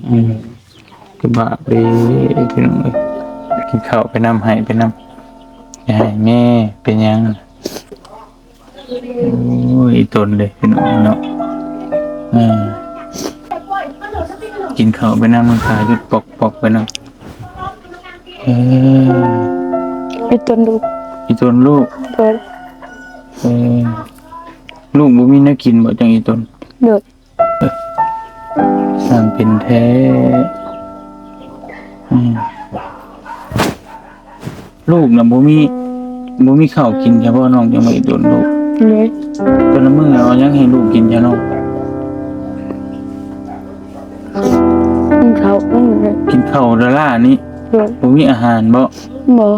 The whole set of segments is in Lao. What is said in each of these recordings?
ອືມ ຄືບາບເດ້ພີ່ນ້ອງເອີຍ ກິນເຂົ້າໄປນຳ ໄຫ້ໄປນຳ ຢ່າໃຫ້ແມ່ເປັນຫຍັງ. ໂອ້ຍ ອີ່ຕົນເດ້ພີ່ນ້ອງເນາະ ເອີ ກິນເຂົ້າໄປນຳ ມັນຂາຢຸດປອກໆໄປນຳ. ເອີ ອີ່ຕົນລູກ ອີ່ຕົນລູກ ໂດຍ ເອີ ລູກບໍ່ມີແນວກິນບໍ່ ຈັ່ງອີ່ຕົນ? ໂດຍ. ຊ່າງເປັນແທ້ ອືມ ລູກນະບໍ່ມີ ບໍ່ມີເຂົ້າກິນຊະບໍ່ ນ້ອງຈັ່ງວ່າອີ່ຕົນລູກ? ໂດຍ. ແຕ່ລະມື້ເອົາຫຍັງໃຫ້ລູກກິນຊະນ້ອງ? ກິນເຂົ້າ ກິນເຂົ້າລ້າໆນີ້ ໂດຍ ບໍ່ມີອາຫານບໍ່? ບໍ່.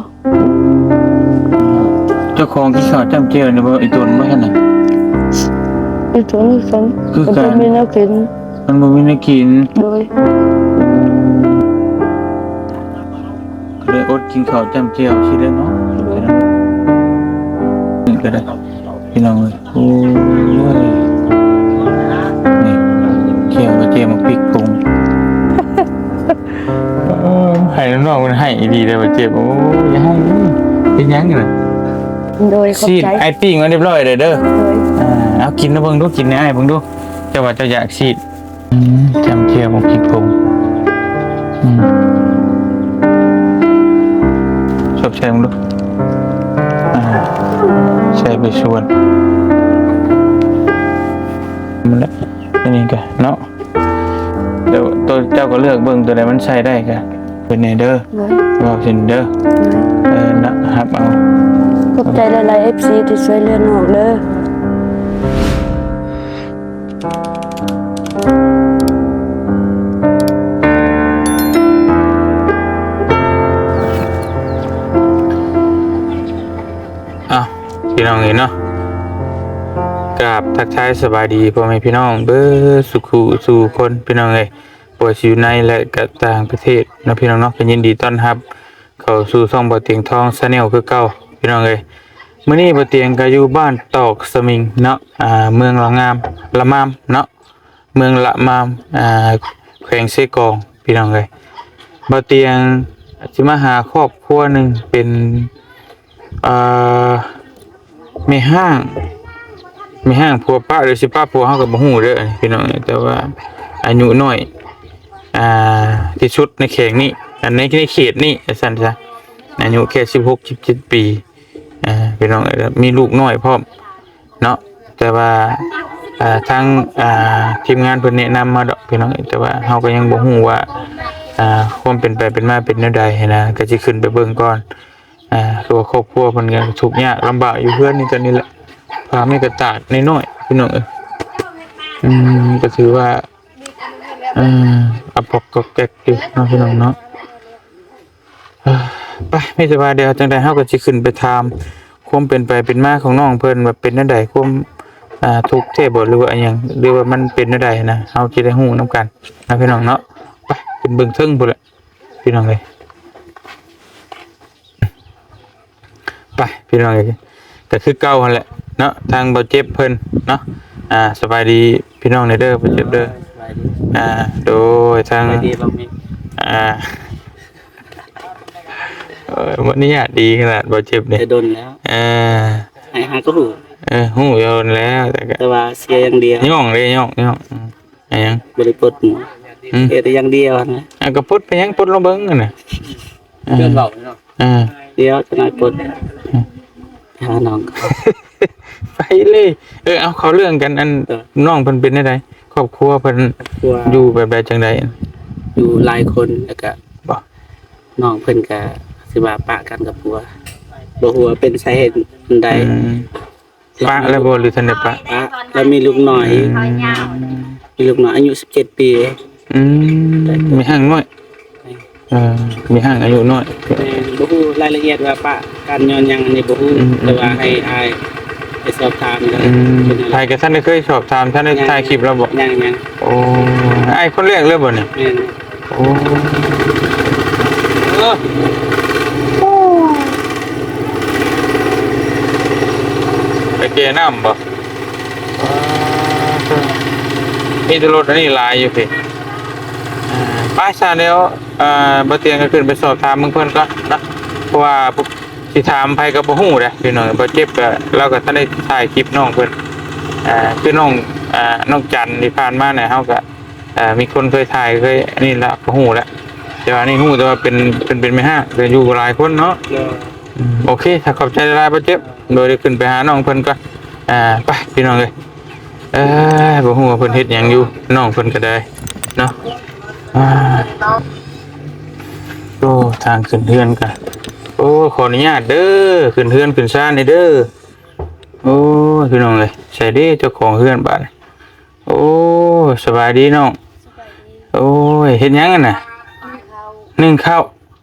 ເຈົ້າຂອງກິນເຂົ້າຈ້ຳແຈ່ວນີ້ບໍ່ ອີ່ຕົນບໍ່ຊັ້ນນະ? ອີ່ຕົນຄືກັນ ຄືກັນ ມັນບໍ່ມີແນວກິນ ມັນບໍ່ມີແນວກິນ ໂດຍ ກໍເລີຍອົດກິນເຂົ້າຈ້ຳແຈ່ວຊີ້ແຫຼະເນາະ ໂດຍ ນີ້ກໍໄດ້ ພີ່ນ້ອງເອີຍ ໂອ້ຍ ນີ້ ແຈ່ວ ແຈ່ວໝາກພິກຜົງ ເອີ ໃຫ້ນ້ອງເພິ່ນໃຫ້ອີ່ຫຼີເດ້ ບໍ່ເຈັບ ໂອ້ຍ ຢ່າໃຫ້ເດ້ ເປັນຫຍັງນີ້ນະ? ໂດຍ ຂອບໃຈ ຊີ້ນອ້າຍປີ້ງມາຮຽບຮ້ອຍແລ້ວເດີ ໂດຍ ອ່າ ເອົາກິນເບິ່ງດູ ກິນໃຫ້ອ້າຍເບິ່ງດູ ເຈົ້າວ່າເຈົ້າຢາກຊີ້ນ ອືມ ຈ້ຳແຈ່ວໝາກພິກຜົງ ອືມ ຊອບໃສ່ເບິ່ງດູ ອ່າ ໃສ່ໄປສ່ວນ ມັນລະ ອັນນີ້ກະເນາະ ດຽວໂຕເຈົ້າກໍເລືອກເບິ່ງ ໂຕໃດມັນໃຊ້ໄດ້ກະເປັນແນ່ເດີ ໂດຍ ເວົ້າຊິເດີ ໂດຍ ເອີ ນະ ຮັບເອົາ ຂອບໃຈຫຼາຍໆ ເອັຟຊີ ທີ່ຊ່ວຍເຫຼືອນ້ອງເດີ. ອ້າວ ພີ່ນ້ອງເອີຍເນາະ ກາບທັກທາຍສະບາຍດີພໍ່ແມ່ພີ່ນ້ອງເບິດສູ່ຄູ່ສູ່ຄົນ ພີ່ນ້ອງເອີຍ ບໍ່ວ່າຊິຢູ່ໃນ ແລະ ກະຕ່າງປະເທດເນາະ ພີ່ນ້ອງເນາະ ກໍຍິນດີຕ້ອນຮັບເຂົ້າສູ່ຊ່ອງບ່າວຕຽງທອງ Channel ຄືເກົ່າ ພີ່ນ້ອງເອີຍ. ມື້ນີ້ບ່າວຕຽງກໍຢູ່ບ້ານຕອກສະໝິງເນາະ ອ່າ ເມືອງລະງາມ ລະມາມເນາະ ເມືອງລະມາມ ອ່າ ແຂວງເຊກອງ ພີ່ນ້ອງເອີຍ. ບ່າວຕຽງຊິມາຫາຄອບຄົວໜຶ່ງ ເປັນ ເອີ ແມ່ຮ້າງ ແມ່ຮ້າງຜົວປະ ຫຼືຊິປະຜົວເຮົາກໍບໍ່ຮູ້ເດີພີ່ນ້ອງ ແຕ່ວ່າອາຍຸນ້ອຍ ອ່າ ທີ່ສຸດໃນແຂວງນີ້ ອັນໃນ ໃນເຂດນີ້ວ່າຊັ້ນຊະ ອາຍຸແຄ່ສິບຫົກ ສິບເຈັດປີ ອ່າ ພີ່ນ້ອງເອີຍ ມີລູກນ້ອຍພ້ອມເນາະ ແຕ່ວ່າ ອ່າ ທາງ ອ່າ ທີມງານເພິ່ນແນະນຳມາດອກພີ່ນ້ອງເອີຍ ແຕ່ວ່າເຮົາກໍຍັງບໍ່ຮູ້ວ່າ ອ່າ ຄວາມເປັນໄປເປັນມາເປັນແນວໃດຫັ້ນນະ ກໍຊິຂຶ້ນໄປເບິ່ງກ່ອນ. ອ່າ ຄືວ່າຄອບຄົວເພິ່ນກໍທຸກຍາກລຳບາກຢູ່ເຮືອນນີ້ກັນນີ້ແຫຼະ ພາແມ່ກະຕາດນ້ອຍໆ ພີ່ນ້ອງເອີຍ ອືມ ກໍຖືວ່າ ເອີ ອະປອກກອກແກກຢູ່ເນາະ ພີ່ນ້ອງເນາະ. ເອີ ໄປ ມີແຕ່ວ່າດຽວຈັ່ງໃດເຮົາກໍຊິຂຶ້ນໄປຖາມຄວາມເປັນໄປເປັນມາຂອງນ້ອງເພິ່ນວ່າເປັນແນວໃດ ຄວາມ ອ່າ ທຸກແທ້ບໍ່ ຫຼືວ່າອີ່ຫຍັງ ຫຼືວ່າມັນເປັນແນວໃດນະ ເຮົາຊິໄດ້ຮູ້ນຳກັນນະ ພີ່ນ້ອງເນາະ. ໄປ ຂຶ້ນເບິ່ງເທິງພຸ້ນແຫຼະ ພີ່ນ້ອງເອີຍ ໄປພີ່ນ້ອງເອີຍ ກໍຄືເກົ່າຫັ້ນແຫຼະເນາະ ທາງບ່າວເຈັບເພິ່ນເນາະ ອ່າ ສະບາຍດີພີ່ນ້ອງແດ່ເດີ ບ່າວເຈັບເດີ ສະບາຍດີ ອ່າ ໂດຍ ທາງ ສະບາຍດີ ບ່າວເມ ອ່າ ເອີ ບໍ່ອະນຸຍາດດີຂະໜາດບ່າວເຈັບນີ້ ແຕ່ດົນແລ້ວ ເອີ ໃຫ້ຫາກໍຮູ້ ເອີ ຮູ້ຢູ່ດົນແລ້ວ ແຕ່ກໍ ແຕ່ວ່າເສຍຢ່າງດຽວ ຍ້ອງເດ້ ຍ້ອງ ຍ້ອງ ອືມ ອີຫຍັງ ບໍ່ໄດ້ປົດຫົວ ອືມ ເຮັດຢ່າງດຽວຫັ້ນນະ ອ່າ ກໍປົດໄປຫຍັງ ປົດລອງເບິ່ງຫັ້ນນະ ເອີ ເລື່ອນເວົ້າເນາະ ເອີ ດຽວຈະໜ້ອຍປົດ ອືມ ຫານ້ອງ ໄປເລີຍ ເອີ ເອົາເຂົ້າເລື່ອງກັນ ອັນ ເອີ ນ້ອງເພິ່ນເປັນແນວໃດ ຄອບຄົວເພິ່ນ ຄອບຄົວ ຢູ່ແບບໃດຈັ່ງໃດ ຢູ່ຫຼາຍຄົນ ແລ້ວກະ ບໍ່ ນ້ອງເພິ່ນກະຊິວ່າປະກັນກັບຜົວ ບໍ່ຮູ້ວ່າເປັນສາເຫດອັນໃດ ອືມ ປະແລ້ວບໍ່ ຫຼືທັນໄດ້ປະ? ປະ ລາວມີລູກນ້ອຍ ອືມ ມີລູກນ້ອຍອາຍຸສິບເຈັດປີ ອືມ ແມ່ນ ມີຮ້າງນ້ອຍ ເອີ ມີຮ້າງອາຍຸນ້ອຍ ແມ່ນ ບໍ່ຮູ້ລາຍລະອຽດວ່າປະກັນຍ້ອນຫຍັງ ອັນນີ້ບໍ່ຮູ້ ອືມ ແຕ່ວ່າໃຫ້ອ້າຍໄປສອບຖາມ ອືມ ໃຜກໍທັນໄດ້ເຄີຍສອບຖາມ ທັນໄດ້ ຍັງ ຖ່າຍຄລິບແລ້ວບໍ່? ຍັງ ຍັງ ໂອ້ ອ້າຍຄົນແລກເລີຍບໍ່ນີ້? ແມ່ນ ໂອ້ ເອີ ໄປແກ່ນ້ຳບໍ່? ມີແຕ່ລົດອັນນີ້ຫຼາຍຢູ່ພີ້ ອ່າ ປຊະແລ້ວ ເອີ ບ່າວຕຽງກໍຂຶ້ນໄປສອບຖາມເບິ່ງເພິ່ນກ່ອນເນາະ ເພາະວ່າຊິຖາມໃຜກໍບໍ່ຮູ້ເດ້ພີ່ນ້ອງ. ບ່າວເຈັບກໍ ລາວກໍທັນໄດ້ຖ່າຍຄລິບນ້ອງເພິ່ນ ເອີ ຄືນ້ອງ ເອີ ນ້ອງຈັນທີ່ຜ່ານມານີ້ ເຮົາກໍ ເອີ ມີຄົນເຄີຍຖ່າຍ ເຄີຍອັນນີ້ລະ ກໍຮູ້ລະ. ແຕ່ວ່ານີ້ຮູ້ແຕ່ວ່າເປັນ ເປັນ ເປັນແມ່ຮ້າງ ກໍຢູ່ກັນຫຼາຍຄົນເນາະ. ໂດຍ ອືມ ໂອເຄ ຖ້າຂອບໃຈຫຼາຍໆ ບ່າວເຈັບ. ໂດຍ ດຽວຂຶ້ນໄປຫານ້ອງເພິ່ນກ່ອນ. ອ່າ ໄປພີ່ນ້ອງເອີຍ. ເອີ ບໍ່ຮູ້ວ່າເພິ່ນເຮັດຫຍັງຢູ່ ນ້ອງເພິ່ນກໍໄດ້ເນາະ. ອ່າ ໂອ້ ທາງຂຶ້ນເຮືອນກໍ ໂອ້ ຂໍອະນຸຍາດເດີ ຂຶ້ນເຮືອນຂຶ້ນຊານນີ້ເດີ. ໂອ້ຍ ພີ່ນ້ອງເອີຍ ໃສເດ້ເຈົ້າຂອງເຮືອນບາດນີ້? ໂອ້ຍ ສະບາຍດີນ້ອງ. ສະບາຍດີ. ໂອ້ຍ ເຮັດຫຍັງຫັ້ນນະ? ໜຶ້ງເຂົ້າ.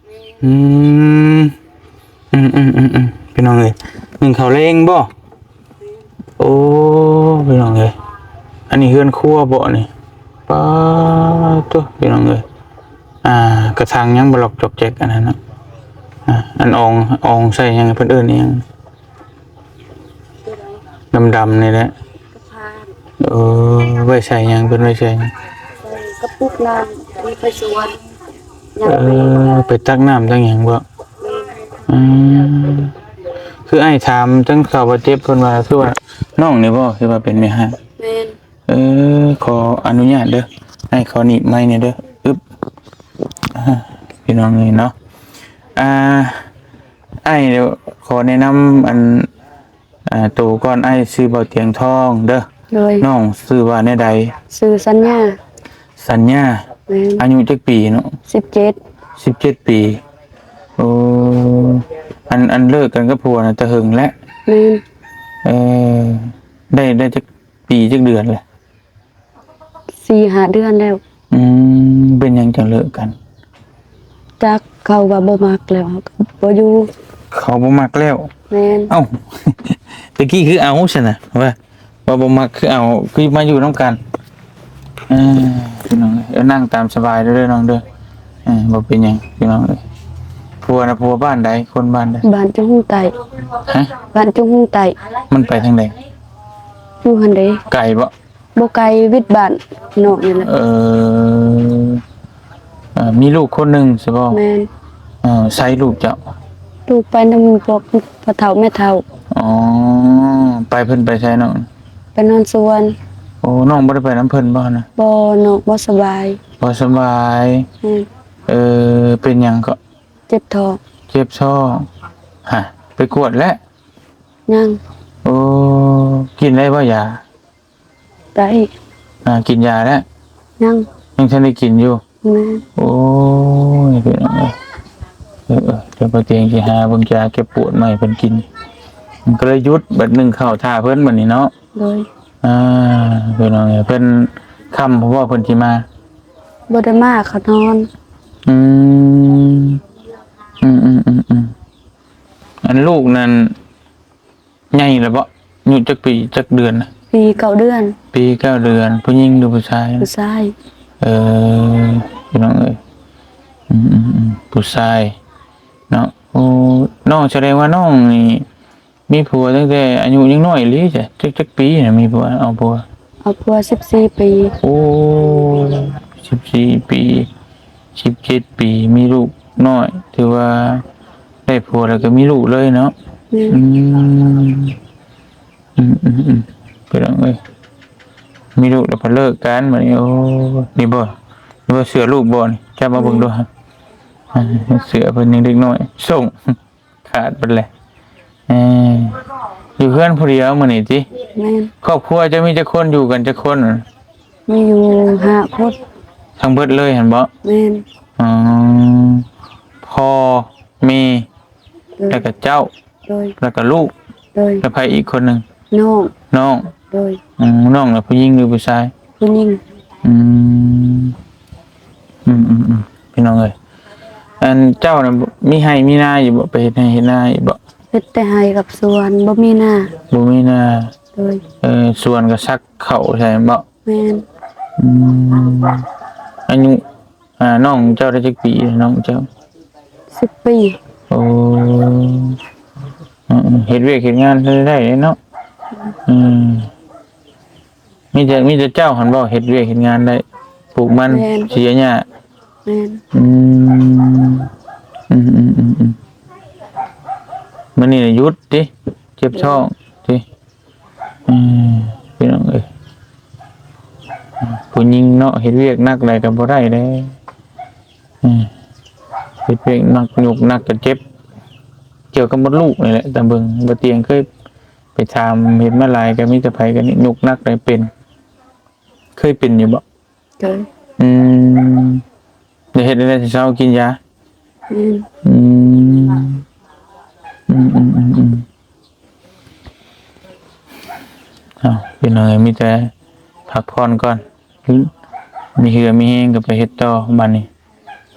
ໜຶ້ງເຂົ້າ. ແມ່ນ. ອືມ ອືມ ອືມ ອືມ ພີ່ນ້ອງເອີຍ ໜຶ້ງເຂົ້າແລງບໍ່? ແມ່ນ. ໂອ້ ພີ່ນ້ອງເອີຍ ອັນນີ້ເຮືອນຄົວບໍ່ນີ້? ປາດໂທ້ ພີ່ນ້ອງເອີຍ ອ່າ ກະຖັງຫຍັງບໍ່ລອກຈອກແຈກອັນນັ້ນນະ? ອ່າ ອັນອອງ ອອງໃສ່ຫຍັງ ເພິ່ນເອີ້ນອີ່ຫຍັງ? ດຳໆ ນີ້ແຫຼະ ກະພານ. ເອີ ໄວ້ໃສ່ຫຍັງ? ເພິ່ນໄວ້ໃສ່ຫຍັງ? ໃສ່ກະປຸກນ້ຳທີ່ໄປສວນ. ເອີ ໄປຕັກນ້ຳຕັກຫຍັງບໍ່? ອືມ ຄືອ້າຍຖາມທັງເຂົາວ່າເຈັບ ເພິ່ນວ່າ ຄືວ່ານ້ອງນີ້ບໍ່ ຄືວ່າເປັນແມ່ຮ້າງ? ແມ່ນ. ເອີ ຂໍອະນຸຍາດເດີ ອ້າຍຂໍໜີບໄມແດ່ເດີ. ອຶບ ອ່າ ພີ່ນ້ອງເອີຍເນາະ ອ່າ ອ້າຍ ດຽວຂໍແນະນຳອັນ ອ່າ ໂຕກ່ອນ. ອ້າຍຊື່ບ່າວຕຽງທອງເດີ. ໂດຍ. ນ້ອງຊື່ວ່າແນວໃດ? ຊື່ສັນຍາ. ສັນຍາ. ແມ່ນ. ອາຍຸຈັກປີເນາະ? ສິບເຈັດ. ສິບເຈັດປີ. ໂອ້ ອັນ ອັນເລີກກັນກັບຜົວນະ ແຕ່ເຫິງແລ້ວ. ແມ່ນ. ເອີ ໄດ້ ໄດ້ຈັກປີຈັກເດືອນແລ້ວ? ສີ່ຫ້າເດືອນແລ້ວ. ອືມ ເປັນຫຍັງຈັ່ງເລີກກັນ? ຈັກ ເຂົາວ່າບໍ່ມັກແລ້ວ ເຮົາກໍບໍ່ຢູ່. ເຂົາບໍ່ມັກແລ້ວ? ແມ່ນ. ເອົ້າ ຕະກີ້ຄືເອົາຊັ້ນນະ ວ່າ ວ່າບໍ່ມັກຄືເອົາ ຄືມາຢູ່ນຳກັນ. ເອີ ພີ່ນ້ອງເອີຍ ເອີ ນັ່ງຕາມສະບາຍເດີນ້ອງເດີ. ເອີ ບໍ່ເປັນຫຍັງພີ່ນ້ອງເອີຍ. ຜົວນະ ຜົວບ້ານໃດ? ຄົນບ້ານໃດ? ບ້ານຈຸງຮຸງໃຕ້. ຮະ? ບ້ານຈຸງຮຸງໃຕ້. ມັນໄປທາງໃດ? ຢູ່ຫັ້ນເດ້. ໄກບໍ່? ບໍ່ໄກ ວິດບ້ານນອກນີ້ແຫຼະ. ເອີ ເອີ ມີລູກຄົນໜຶ່ງໃຊ່ບໍ່? ແມ່ນ. ເອີ ໃສລູກເຈົ້າ? ລູກໄປນຳພວກພໍ່ເຖົ້າແມ່ເຖົ້າ. ອໍ ໄປ ເພິ່ນໄປໃສນ້ອງ? ໄປນອນສວນ. ໂອ້ ນ້ອງບໍ່ໄດ້ໄປນຳເພິ່ນບໍ່ນະ? ບໍ່ ນ້ອງບໍ່ສະບາຍ. ບໍ່ສະບາຍ. ແມ່ນ. ເອີ ເປັນຫຍັງເກາະ? ເຈັບທ້ອງ. ເຈັບທ້ອງ. ຮະ ໄປກວດແລ້ວ? ຍັງ. ໂອ້ ກິນໄດ້ບໍ່ຢາ? ໄດ້. ອ່າ ກິນຢາແລ້ວ? ຍັງ. ຍັງທັນໄດ້ກິນຢູ່? ແມ່ນ. ໂອ້ຍ ພີ່ນ້ອງເອີຍ ເອີ ເອີ ດຽວປ້າຕຽງຊິຫາເບິ່ງຢາແກ້ປວດມາໃຫ້ເພິ່ນກິນ. ມັນກໍເລີຍຢຸດ ບັດໜຶ້ງເຂົ້າຖ້າເພິ່ນບັດນີ້ເນາະ. ໂດຍ. ອ່າ ພີ່ນ້ອງເອີຍ ເພິ່ນຄ່ຳບໍ່ ເພິ່ນຊິມາ? ບໍ່ໄດ້ມາ ເຂົານອນ. ອືມ ອືມ ອືມ ອືມ ອືມ. ອັນລູກນັ້ນ ໃຫຍ່ແລ້ວບໍ່? ອາຍຸຈັກປີ ຈັກເດືອນນະ? ປີເກົ້າເດືອນ. ປີເກົ້າເດືອນ. ຜູ້ຍິງຫຼືຜູ້ຊາຍ? ຜູ້ຊາຍ. ເອີ ພີ່ນ້ອງເອີຍ ອືມ ອືມ ອືມ ຜູ້ຊາຍເນາະ. ໂອ້ ນ້ອງ ສະແດງວ່ານ້ອງນີ້ມີຜົວຕັ້ງແຕ່ອາຍຸຍັງນ້ອຍອີ່ຫຼີ. ຈັກ ຈັກປີນະ ມີຜົວ ເອົາຜົວ? ເອົາຜົວສິບສີ່ປີ. ໂອ້ ສິບສີ່ປີ ສິບເຈັດປີ ມີລູກນ້ອຍ ຖືວ່າໄດ້ຜົວແລ້ວກໍມີລູກເລີຍເນາະ. ແມ່ນ. ອືມ ອືມ ອືມ ອືມ ພີ່ນ້ອງເອີຍ ມີລູກແລ້ວພັດເລີກກັນບັດນີ້. ໂອ້ ນີ້ບໍ່ ນີ້ບໍ່ເສື້ອລູກບໍ່ນີ້? ຈັບມາເບິ່ງດູ. ແມ່ນ. ອ່າ ເສື້ອເພິ່ນຍັງເດັກນ້ອຍ ສົ່ງ ຂາດເບິດແຫຼະ. ເອີ ຢູ່ເຮືອນຜູ້ດຽວມື້ນີ້ຕິ? ແມ່ນ. ຄອບຄົວເຈົ້າມີຈັກຄົນ? ຢູ່ກັນຈັກຄົນ? ມີຢູ່ຫ້າຄົນ. ທັງເບິດເລີຍຫັ້ນບໍ່? ແມ່ນ. ອໍ ພໍ່ ແມ່ ໂດຍ ແລ້ວກໍເຈົ້າ? ໂດຍ. ແລ້ວກໍລູກ? ໂດຍ. ແລ້ວໃຜອີກຄົນໜຶ່ງ? ນ້ອງ. ນ້ອງ? ໂດຍ. ອືມ ນ້ອງລະຜູ້ຍິງຫຼືຜູ້ຊາຍ? ຜູ້ຍິງ. ອືມ ອືມ ອືມ ອືມ ພີ່ນ້ອງເອີຍ ອັນເຈົ້ານະ ມີໄຮ່ມີນາຢູ່ບໍ່? ໄປເຮັດໄຮ່ເຮັດນາຢູ່ບໍ່? ເຮັດແຕ່ໄຮ່ກັບສວນ ບໍ່ມີນາ. ບໍ່ມີນາ. ໂດຍ. ເອີ ສວນກໍສັກເຂົ້າໃສ່ແມ່ນບໍ່? ແມ່ນ. ອືມ ອາຍຸ ອ່າ ນ້ອງເຈົ້າໄດ້ຈັກປີ? ນ້ອງເຈົ້າ ສິບປີ. ໂອ້ ເອີ ເຮັດວຽກເຮັດງານໄດ້ເນາະ. ອືມ ມີແຕ່ ມີແຕ່ເຈົ້າຫັ້ນບໍ່ເຮັດວຽກເຮັດງານໄດ້ ປູກມັນ ແມ່ນ ເສຍຫຍ້າ? ແມ່ນ ອືມ ອືມໆໆໆ ມື້ນີ້ນະຢຸດຕິ ເຈັບທ້ອງຕິ ອືມ ພີ່ນ້ອງເອີຍ ຜູ້ຍິງເນາະ ເຮັດວຽກໜັກຫຼາຍກໍບໍ່ໄດ້ເດ້ ອືມ ເຮັດວຽກໜັກ ຍົກໜັກກໍເຈັບ ກ່ຽວກັບມົດລູກນີ້ແຫຼະ ຕາມເບິ່ງ ບໍ່ຕຽງເຄີຍໄປຖາມ ເຫັນມາຫຼາຍ ກໍມີແຕ່ໃຜກໍຍົກໜັກໄດ້ເປັນ ເຄີຍເປັນຢູ່ບໍ່? ໂດຍ ອືມ ໄດ້ເຮັດແນວໃດຊິເຊົາ ກິນຢາ? ແມ່ນ ອືມ ອືມໆໆໆ ເອົາ ພີ່ນ້ອງເອີຍ ມີແຕ່ພັກຜ່ອນກ່ອນ ມີເຫື່ອມີແຮງກໍໄປເຮັດຕໍ່ບາດນີ້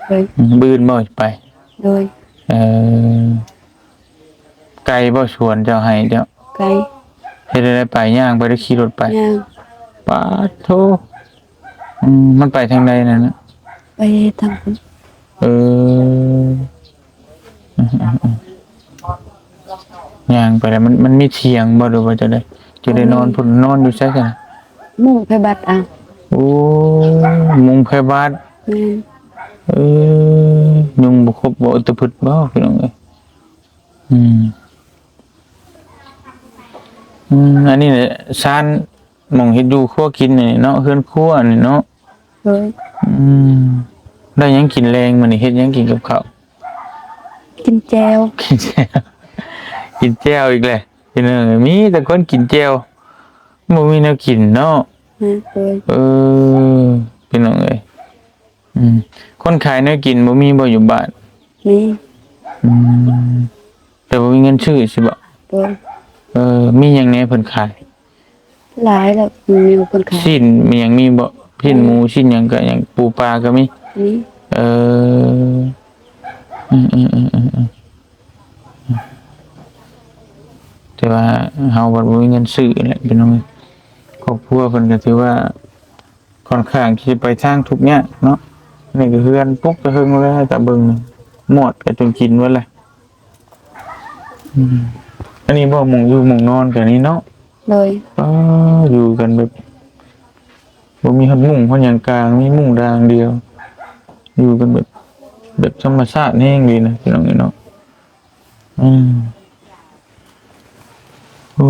ໂດຍ ອືມ ມື້ອື່ນບໍ່ໄປ? ໂດຍ ເອີ ໄກບໍ່ສວນເຈົ້າໄຮ່ເຈົ້າ? ໄກ ເຮັດແນວໃດໄປ? ຍ່າງໄປ ຫຼືຂີ່ລົດໄປ? ຍ່າງ ປາດໂທ ອືມ ມັນໄປທາງໃດນັ້ນນະ? ໄປທາງພຸ້ນ ເອີ ອືມໆໆ ຍ່າງໄປແລ້ວ ມັນ ມັນມີຖຽງບໍ່ ຫຼືວ່າຈັ່ງໃດ? ເຈົ້າໄດ້ນອນພຸ້ນ ນອນຢູ່ໃສຊັ້ນ? ມຸງໄພບັດເອົາ ໂອ້ ມຸງໄພບັດ ແມ່ນ ເອີ ຍຸງບໍ່ຄົບບໍ່ ຕະພຶດບໍ່ ພີ່ນ້ອງເອີຍ ອືມ ອືມ ອັນນີ້ແຫຼະ ຊານ ໝ່ອງເຮັດຢູ່ຄົວກິນນີ້ເນາະ ເຮືອນຄົວນີ້ເນາະ ໂດຍ ອືມ ໄດ້ຫຍັງກິນແລງມື້ນີ້ ເຮັດຫຍັງກິນກັບເຂົ້າ? ກິນແຈ່ວ ກິນແຈ່ວ ກິນແຈ່ວອີກແຫຼະ ພີ່ນ້ອງເອີຍ ມີແຕ່ຄົນກິນແຈ່ວ ບໍ່ມີແນວກິນເນາະ ແມ່ນ ໂດຍ ເອີ ພີ່ນ້ອງເອີຍ ອືມ ຄົນຂາຍແນວກິນບໍ່ມີບໍ່ຢູ່ບ້ານ? ມີ ອືມ ແຕ່ບໍ່ມີເງິນຊື້ຊິບໍ? ໂດຍ ເອີ ມີຫຍັງແດ່ເພິ່ນຂາຍ? ຫຼາຍແລ້ວ ມີຄົນຂາຍ ຊີ້ນມີຫຍັງມີບໍ? ຊີ້ນໝູ ຊີ້ນຫຍັງກະຫຍັງ ປູປາກະມີ? ມີ ເອີ ອືມໆໆໆ ແຕ່ວ່າເຮົາບັດບໍ່ມີເງິນຊື້ແຫຼະ ພີ່ນ້ອງເອີຍ ຄອບຄົວເພິ່ນກະຖືວ່າ ຂ້ອນຂ້າງທີ່ໄປທາງທຸກຍາກເນາະ ນີ້ກໍເຮືອນປຸກແຕ່ເຫິງແລ້ວ ຕາເບິ່ງມອດກໍຈົນກິນເບິດແລ້ວ ອືມ ອັນນີ້ບໍ່ ໝ່ອງຢູ່ໝ່ອງນອນກໍນີ້ເນາະ ໂດຍ ເອີ ຢູ່ກັນແບບ ບໍ່ມີຮອດມຸ້ງຮອດຫຍັງກາງ ມີມຸ້ງດາງດຽວ ຢູ່ກັນແບບ ແບບທຳມະຊາດແຮງດີນະ ພີ່ນ້ອງເອີຍເນາະ ອືມ ໂອ້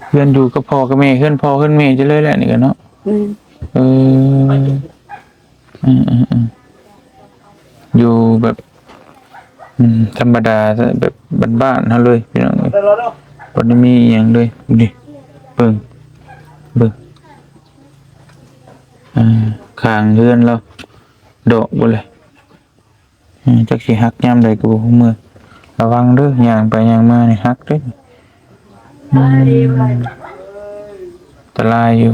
ເຮືອນຢູ່ກັບພໍ່ກັບແມ່ ເຮືອນພໍ່ເຮືອນແມ່ເຈົ້າເລີຍແຫຼະນີ້ກະເນາະ ອືມ ເອີ ອືມໆໆ ຢູ່ແບບ ອືມ ທຳມະດາ ແບບບ້ານໆເຮົາເລີຍ ພີ່ນ້ອງເອີຍ ບໍ່ໄດ້ມີອີ່ຫຍັງເລີຍ ນີ້ ເບິ່ງ ເບິ່ງ ອ່າ ຂ້າງເຮືອນລາວ ດອກເບິດເລີຍ. ອືມ ຈັກຊິຫັກຍາມໃດກໍບໍ່ຮູ້ເມື່ອ. ລະວັງເດີ ຍ່າງໄປຍ່າງມານີ້ຫັກເດີ. ອືມ ອັນຕະລາຍຢູ່.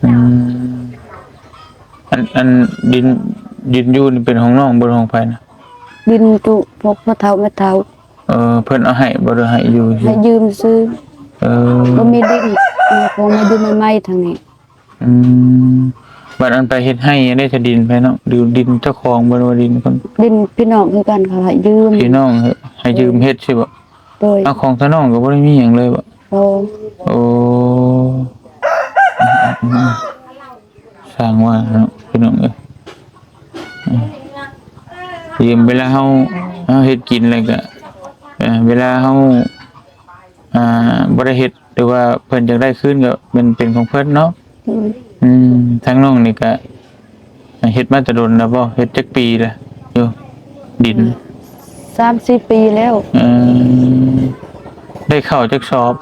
ອືມ ອັນ ອັນດິນ ດິນຢູ່ນີ້ເປັນຂອງນ້ອງບໍ່ ຂອງໃຜນະ? ດິນຕຸພວກພໍ່ເຖົ້າແມ່ເຖົ້າ. ເອີ ເພິ່ນເອົາໃຫ້ບໍ່ ຫຼືໃຫ້ຢູ່ຊື່? ໃຫ້ຢືມຊື່. ເອີ ບໍ່ມີດິນ ມາຂໍມາຢູ່ໃໝ່ໆທາງນີ້. ອືມ ບັດອັນໄປເຮັດໄຮ່ໄດ້ ຈະດິນໃຜເນາະ ຫຼືດິນເຈົ້າຂອງບໍ່ ຫຼືວ່າດິນຄົນ? ດິນພີ່ນ້ອງຄືກັນ ເຂົາໃຫ້ຢືມ. ພີ່ນ້ອງໃຫ້ຢືມເຮັດຊີ້ບໍ? ໂດຍ. ເອົາ ຂອງຕານ້ອງກໍບໍ່ໄດ້ມີຫຍັງເລີຍບໍ? ບໍ່. ໂອ້ ຊ່າງວ່າເນາະ ພີ່ນ້ອງເອີຍ. ອືມ ຢືມເວລາເຮົາ ເຮົາເຮັດກິນແລ້ວກະ ເອີ ເວລາເຮົາ ອ່າ ບໍ່ໄດ້ເຮັດ ຫຼືວ່າເພິ່ນຢາກໄດ້ຄືນກໍແມ່ນເປັນຂອງເພິ່ນເນາະ. ໂດຍ. ອືມ ທາງນ້ອງນີ້ກະເຮັດມາແຕ່ດົນແລ້ວບໍ່? ເຮັດຈັກປີແລ້ວຢູ່ດິນ? ສາມສີ່ປີແລ້ວ. ເອີ ໄດ້ເຂົ້າຈັກສອບ?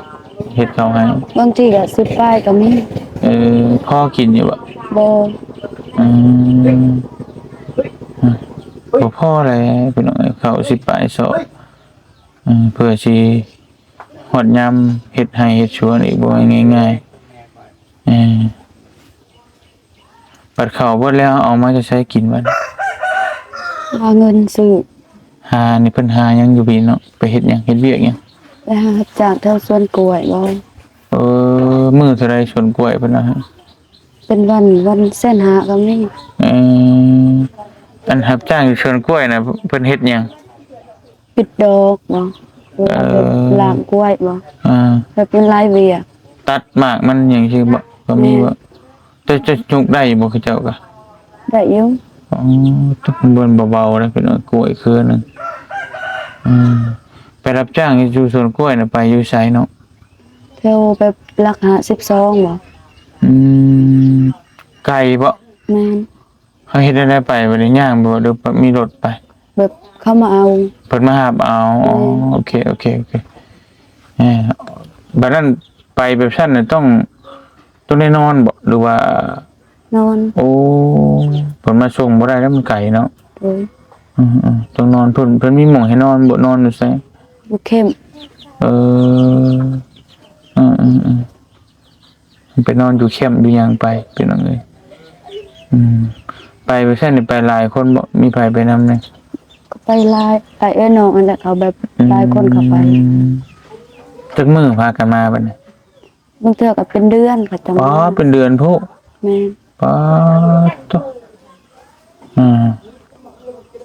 ເຮັດເຂົ້າໃຫ້ ບາງທີກໍສິບປາຍກໍມີ. ເອີ ພໍກິນຢູ່ບໍ່? ບໍ່. ອືມ ອືມ ບໍ່ພໍແຫຼະພີ່ນ້ອງເອີຍ ເຂົ້າສິບປາຍສອບ. ເອີ ເພື່ອຊິຮອດຍາມເຮັດໄຮ່ເຮັດສວນອີກ ບໍ່ແມ່ນງ່າຍໆ. ເອີ ບັດເຂົ້າເບິດແລ້ວ ເອົາມາຈາກໃສກິນບັດ? ຫາເງິນຊື້. ຫານີ້ເພິ່ນຫາຫຍັງຢູ່ພີ້ເນາະ? ໄປເຮັດຫຍັງ? ເຮັດວຽກຫຍັງ? ໄປຫາຮັບຈ້າງແຖວສວນກ້ວຍບໍ? ເອີ ມື້ເທົ່າໃດສວນກ້ວຍເພິ່ນເອົາໃຫ້? ເປັນວັນ ວັນແສນຫ້າກໍມີ. ເອີ ອັນຮັບຈ້າງຢູ່ສວນກ້ວຍນະ ເພິ່ນເຮັດຫຍັງ? ປິດດອກບໍ? ເອີ ແບບລ້າງກ້ວຍບໍ່? ອ່າ ແບບມັນຫຼາຍວຽກ ຕັດໝາກມັນຫຍັງຊີ້ບໍ່? ກໍມີບໍ່? ແມ່ນ ແຕ່ຈະຍົກໄດ້ຢູ່ບໍ່ ເຂົາເຈົ້າກໍ? ໄດ້ຢູ່. ອໍ ຕົກມັນບໍ່ເບົາເດ້ ເປັນກ້ວຍເຄືອໜຶ່ງ. ອືມ ໄປຮັບຈ້າງຢູ່ສວນກ້ວຍນະ ໄປຢູ່ໃສເນາະ? ແຖວແບບຫຼັກຫ້າສິບສອງບໍ່? ອືມ ໄກບໍ່? ແມ່ນ. ເຮົາເຮັດແນວໃດໄປບັດນີ້? ຍ່າງບໍ່ ຫຼືມີລົດໄປ? ແບບເຂົາມາເອົາ ເພິ່ນມາຮັບເອົາ. ແມ່ນ. ອໍ ໂອເຄ ໂອເຄ ໂອເຄ. ເອີ ບັດນັ້ນໄປແບບຊັ້ນນະ ຕ້ອງ ຕ້ອງໄດ້ນອນບໍ່ ຫຼືວ່າ? ນອນ. ໂອ້ ເພິ່ນມາສົ່ງບໍ່ໄດ້ແລ້ວ ມັນໄກເນາະ. ໂດຍ. ອືມໆ ຕ້ອງນອນ. ເພິ່ນ ເພິ່ນມີໝ່ອງໃຫ້ນອນບໍ່? ນອນຢູ່ໃສ? ຢູ່ແຄມ. ເອີ ອືມໆ ໄປນອນຢູ່ແຄມຢູ່ຫຍັງໄປ ພີ່ນ້ອງເອີຍ. ອືມ ໄປ ໄປຊັ້ນນີ້ໄປຫຼາຍຄົນບໍ່? ມີໃຜໄປນຳແດ່? ກໍໄປຫຼາຍ ໄປເອື້ອຍນ້ອງຫັ້ນແຫຼະ ເຂົາແບບ ອືມ ຫຼາຍຄົນເຂົາໄປ. ຈັກມື້ພາກັນມາບັດນີ້? ບາງເທື່ອກໍເປັນເດືອນເຂົາຈະມາ. ອໍ ເປັນເດືອນພຸ້ນ. ແມ່ນ. ປາດໂທ້ ອ່າ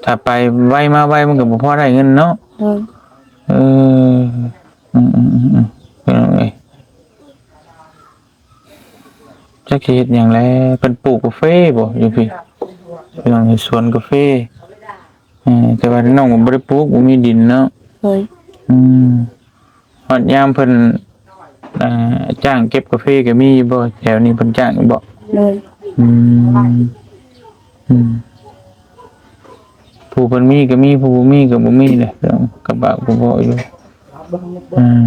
ຖ້າໄປໄວມາໄວ ມັນກໍບໍ່ພໍໄດ້ເງິນເນາະ. ໂດຍ. ເອີ ອືມໆໆໆ ພີ່ນ້ອງເອີຍ ຈັກຊິເຮັດຫຍັງແລະ. ເພິ່ນປູກກາເຟບໍ່ຢູ່ພີ້? ພີ່ນ້ອງເອີຍ ສວນກາເຟ. ເອີ ແຕ່ວ່ານ້ອງກໍບໍ່ໄດ້ປູກ ບໍ່ມີດິນເນາະ. ໂດຍ. ອືມ ຮອດຍາມເພິ່ນ ອ່າ ຈ້າງເກັບກາເຟກໍມີຢູ່ບໍ່? ແຖວນີ້ເພິ່ນຈ້າງຢູ່ບໍ່? ໂດຍ. ອືມ ອືມ ຜູ້ເພິ່ນມີກໍມີ ຜູ້ບໍ່ມີກໍບໍ່ມີແຫຼະ ກໍບາບກໍບໍ່ຢູ່. ອືມ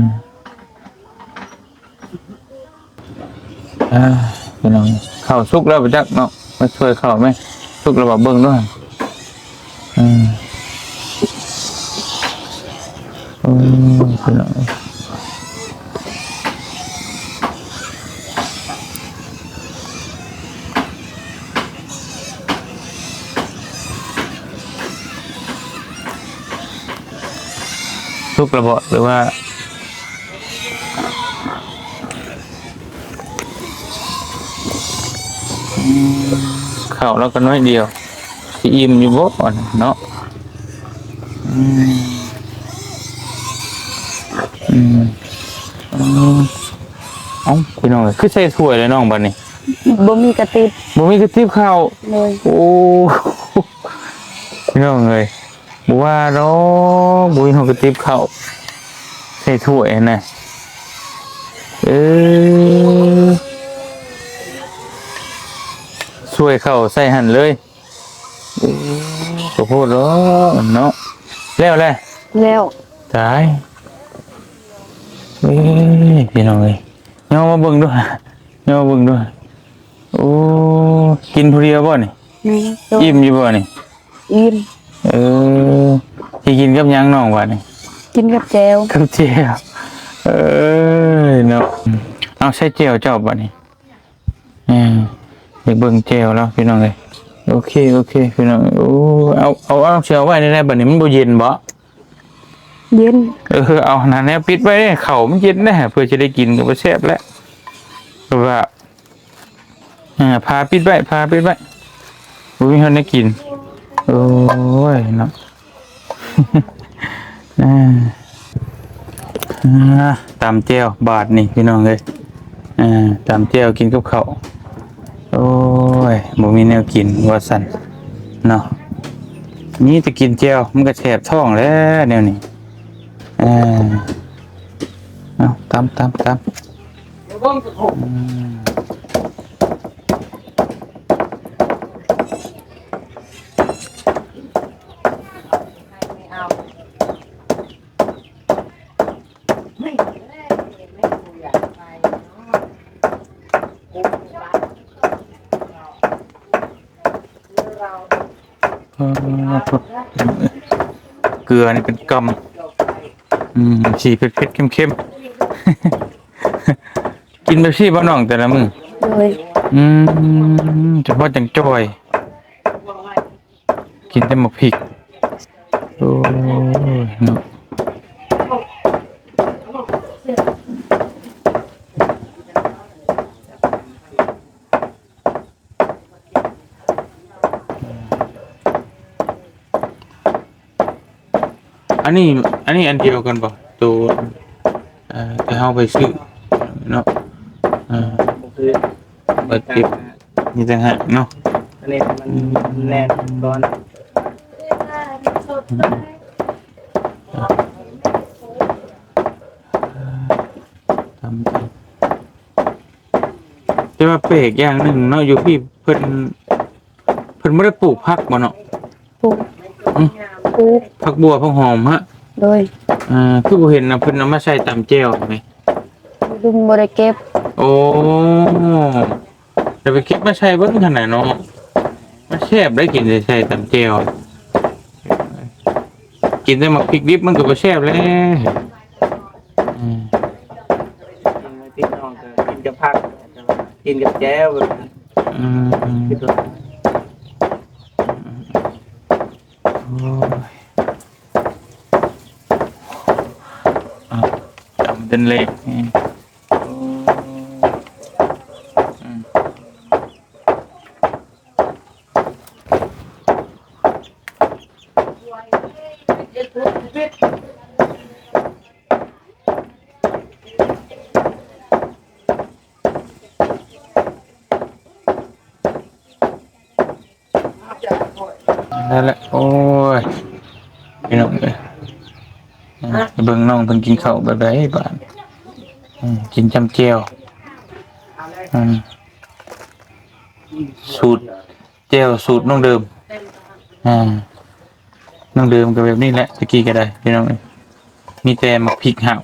ອ່າ ພີ່ນ້ອງ ເຂົ້າສຸກແລ້ວບໍ່ຈັກເນາະ ມາຊ່ວຍເຂົ້າແມ້ ສຸກແລ້ວບໍ່ ເບິ່ງດ້ວຍ. ອືມ ໂອ້ຍ ພີ່ນ້ອງ ສຸກແລ້ວບໍ່ ຫຼືວ່າ? ອືມ ເຂົ້າລາວກໍໜ້ອຍດຽວ ຊິອີ່ມຢູ່ບໍ່ເນາະ? ອືມ ອືມ ເອົ້າ ພີ່ນ້ອງເອີຍ ຄືໃສ່ຖ້ວຍແລ້ວນ້ອງບັດນີ້? ບໍ່ມີກະຕິບ. ບໍ່ມີກະຕິບເຂົ້າ. ໂດຍ. ໂອ້ ພີ່ນ້ອງເອີຍ ບໍ່ວ່າດອກ ບໍ່ມີຫົວກະຕິບເຂົ້າໃສ່ຖ້ວຍຫັ້ນນະ. ເອີ ຖ້ວຍເຂົ້າໃສ່ຫັ້ນເລີຍ. ເອີ ກໍໂພດດອກເນາະ. ແລ້ວແຫຼະ? ແລ້ວ. ຕາຍ ເອີ ພີ່ນ້ອງເອີຍ ຍ່ອມາເບິ່ງດູ ຍ່ອມາເບິ່ງດູ. ໂອ້ ກິນຜູ້ດຽວບໍ່ນີ້? ແມ່ນ. ອີ່ມຢູ່ບໍ່ນີ້? ອີ່ມ. ເອີ ຊິກິນກັບຫຍັງນ້ອງບັດນີ້? ກິນກັບແຈ່ວ. ກັບແຈ່ວ ເອີຍເນາະ. ເອົາໃສ່ແຈ່ວເຈົ້າບັດນີ້. ເອີ ຢາກເບິ່ງແຈ່ວລາວພີ່ນ້ອງເອີຍ. ໂອເຄ ໂອເຄ ພີ່ນ້ອງ. ໂອ້ ເອົາ ເອົາ ເອົາ ຊິເອົາໄວ້ໃນໃດບັດນີ້ ມັນບໍ່ເຢັນບໍ່? ເຢັນ. ເອີ ເອົາໜ້າແນວປິດໄວ້ເດ້ ເຂົ້າມັນເຢັນເດ້ ເພື່ອຈະໄດ້ກິນກໍບໍ່ແຊບແລ້ວ ແບບວ່າ ອ່າ ຜ້າປິດໄວ້ ຜ້າປິດໄວ້ ບໍ່ມີເຮົາໄດ້ກິນ. ໂອ້ຍເນາະ ອ່າ ອ່າ ຕຳແຈ່ວບາດນີ້ພີ່ນ້ອງເອີຍ. ອ່າ ຕຳແຈ່ວກິນກັບເຂົ້າ. ໂອ້ຍ ບໍ່ມີແນວກິນວ່າຊັ້ນເນາະ ມີແຕ່ກິນແຈ່ວ ມັນກໍແສບທ້ອງແຫຼະແນວນີ້. ອ່າ ເອົາ ຕຳ ຕຳ ຕຳ. ອືມ ເອີ ເກືອນີ້ເປັນກຳ ອືມ ສີເຜັດໆ ເຄັມໆ. ກິນແບບຊີ້ບໍ່ນ້ອງແຕ່ລະມື້? ໂດຍ. ອືມ ສະເພາະຈັ່ງຈ່ອຍ ກິນແຕ່ໝາກພິກ. ໂອ້ຍເນາະ. ອັນນີ້ ອັນນີ້ອັນດຽວກັນບໍ່? ໂຕ ເຮົາໄປຊື້ເນາະ ເອີ ບໍ່ຄື ບາດເຈັບນີ້ຕ່າງຫາກເນາະ ອັນນີ້ມັນແໜ້ນກ່ອນ ແຕ່ວ່າແປກຢ່າງໜຶ່ງເນາະ ຢູ່ພີ້ເພິ່ນ ເພິ່ນບໍ່ໄດ້ປູກຜັກບໍ່ເນາະ? ປູກ ອືມ ປູກ ຜັກບົ່ວ ຜັກຫອມຮະ? ໂດຍ ອ່າ ຄືບໍ່ເຫັນນະ ເພິ່ນເອົາມາໃສ່ຕຳແຈ່ວຫັ້ນແໝ? ລຸງບໍ່ໄດ້ເກັບ ໂອ້ ດຽວໄປເກັບມາໃສ່ເບິ່ງຫັ້ນນະເນາະ ມັນແຊບໄດ໋ ກິນໃສ່ຕຳແຈ່ວ ກິນແຕ່ໝາກພິກດິບມັນກໍບໍ່ແຊບແລ້ວ ອືມ ກິນກັບຜັກ ກິນກັບແຈ່ວ ອືມ ໂອ້ຍ ເອົາ ຈຳເປັນເລກ ອືມ ໂອ້ຍ ອືມ ນັ້ນແຫຼະ ໂອ້ຍ ພີ່ນ້ອງເອີຍ ອືມ ເບິ່ງນ້ອງເພິ່ນກິນເຂົ້າແບບໃດບາດ ອືມ ກິນຈ້ຳແຈ່ວ ອືມ ສູດ ແຈ່ວສູດນ້ອງເດີມ ອ່າ ນ້ອງເດີມກໍແບບນີ້ແຫຼະ ຕະກີ້ກໍໄດ້ ພີ່ນ້ອງເອີຍ ມີແຕ່ໝາກພິກຫາວ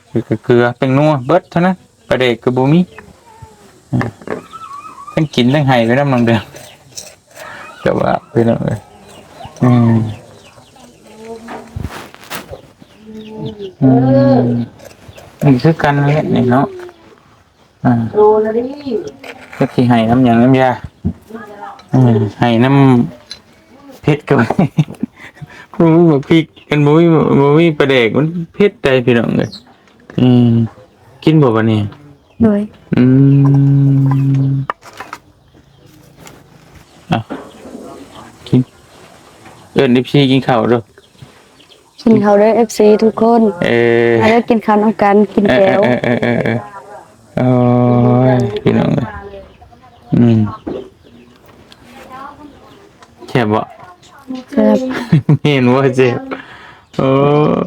ແລ້ວກໍເກືອ ແປ້ງນົວ ເບິດເທົ່ານັ້ນ ປາແດກກໍບໍ່ມີ ອ່າ ທັງກິນທັງໄຫ້ໄປນຳນ້ອງເດີມ ແຕ່ວ່າ ພີ່ນ້ອງເອີຍ ອືມ ອືມ ນີ້ຄືກັນແຫຼະນີ້ເນາະ ອ່າ ຈັກຊິໃຫ້ນຳຫຍັງນຳຢາ ເອີ ໃຫ້ນຳເຜັດກໍ ບໍ່ມີໝາກພິກ ອັນ ບໍ່ມີ ບໍ່ມີປາແດກ ມັນເຜັດໄດ໋ ພີ່ນ້ອງເອີຍ ອືມ ກິນບໍ່ບາດນີ້? ໂດຍ ອືມ ເອົາ ກິນ ເອີ້ນເອັຟຊີກິນເຂົ້າເດີ້. ກິນເຂົ້າເດີ້ ເອັຟຊີທຸກຄົນ ເອີ ມາເດີ້ ກິນເຂົ້ານຳກັນ ກິນແຈ່ວ ເອີ ເອີ ໂອ້ຍ ພີ່ນ້ອງເອີຍ ອືມ ແຊບບໍ່? ແຊບ ແມ່ນບໍ່ແຊບ? ໂອ້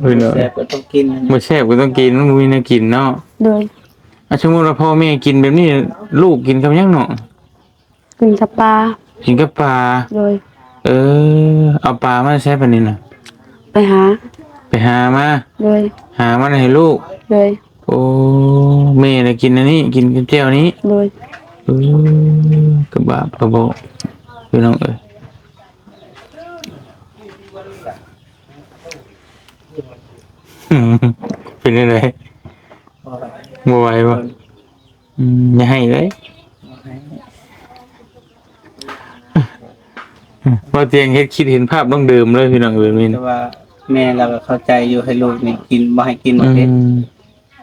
ພີ່ນ້ອງ ແຊບກໍຕ້ອງກິນ ບໍ່ແຊບກໍຕ້ອງກິນ ມັນບໍ່ມີແນວກິນເນາະ ໂດຍ ອ່ະ ສົມມຸດວ່າພໍ່ແມ່ກິນແບບນີ້ ລູກກິນກັບຫຍັງເນາະ? ກິນກັບປາ ກິນກັບປາ ໂດຍ ເອີ ເອົາປາມາແຕ່ໃສປານນີ້ນະ? ໄປຫາ ໄປຫາມາ ໂດຍ ຫາມາໃຫ້ລູກ ໂດຍ ໂອ້ ແມ່ລະກິນອັນນີ້ ກິນກັບແຈ່ວນີ້ ໂດຍ ເອີ ກະບາບກະເບາະ ພີ່ນ້ອງເອີຍ ເປັນຈັ່ງໃດ? ບໍ່ໄຫວບໍ່? ອືມ ຢ່າໃຫ້ເລີຍ ບໍ່ຕຽງເຮັດ ຄິດເຫັນພາບດັ່ງເດີມເລີຍ ພີ່ນ້ອງເອີຍ ແມ່ນ ແຕ່ວ່າແມ່ລາວກໍເຂົ້າໃຈຢູ່ ໃຫ້ລູກນີ້ກິນ ບໍ່ໃຫ້ກິນ ອືມ ເປັນ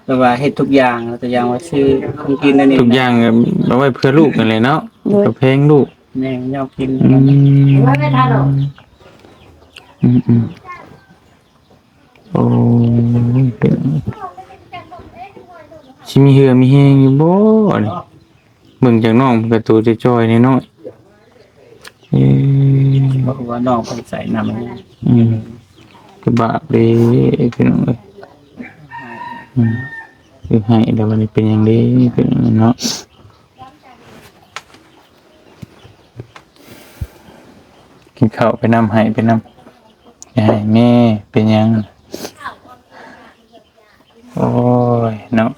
ແຕ່ວ່າເຮັດທຸກຢ່າງ ຕົວຢ່າງວ່າຊື້ຂອງກິນອັນນີ້ ທຸກຢ່າງເອົາໄວ້ເພື່ອລູກນັ້ນແຫຼະເນາະ ໂດຍ ກໍແພງລູກ ແມ່ນ ຍອມກິນ ອືມ ອືມໆ. ໂອ້ຍ ຊິມີເຫື່ອມີແຮງຢູ່ບໍ່ນີ້? ເບິ່ງຈາກນ້ອງເພິ່ນກໍໂຕຈ່ອຍໆນ້ອຍໆ ເອີ ບໍ່ຮູ້ວ່ານ້ອງເພິ່ນໃສ່ນ້ຳ ອືມ ກະບາບເດ້ ພີ່ນ້ອງເອີຍ ອືມ ຄືໃຫ້ແລ້ວບັດນີ້ເປັນຫຍັງເດ້ ພີ່ນ້ອງເນາະ? ກິນເຂົ້າໄປນຳ ໄຫ້ໄປນຳ ໃຫ້ແມ່ເປັນຫຍັງ? ໂອ້ຍເນາະ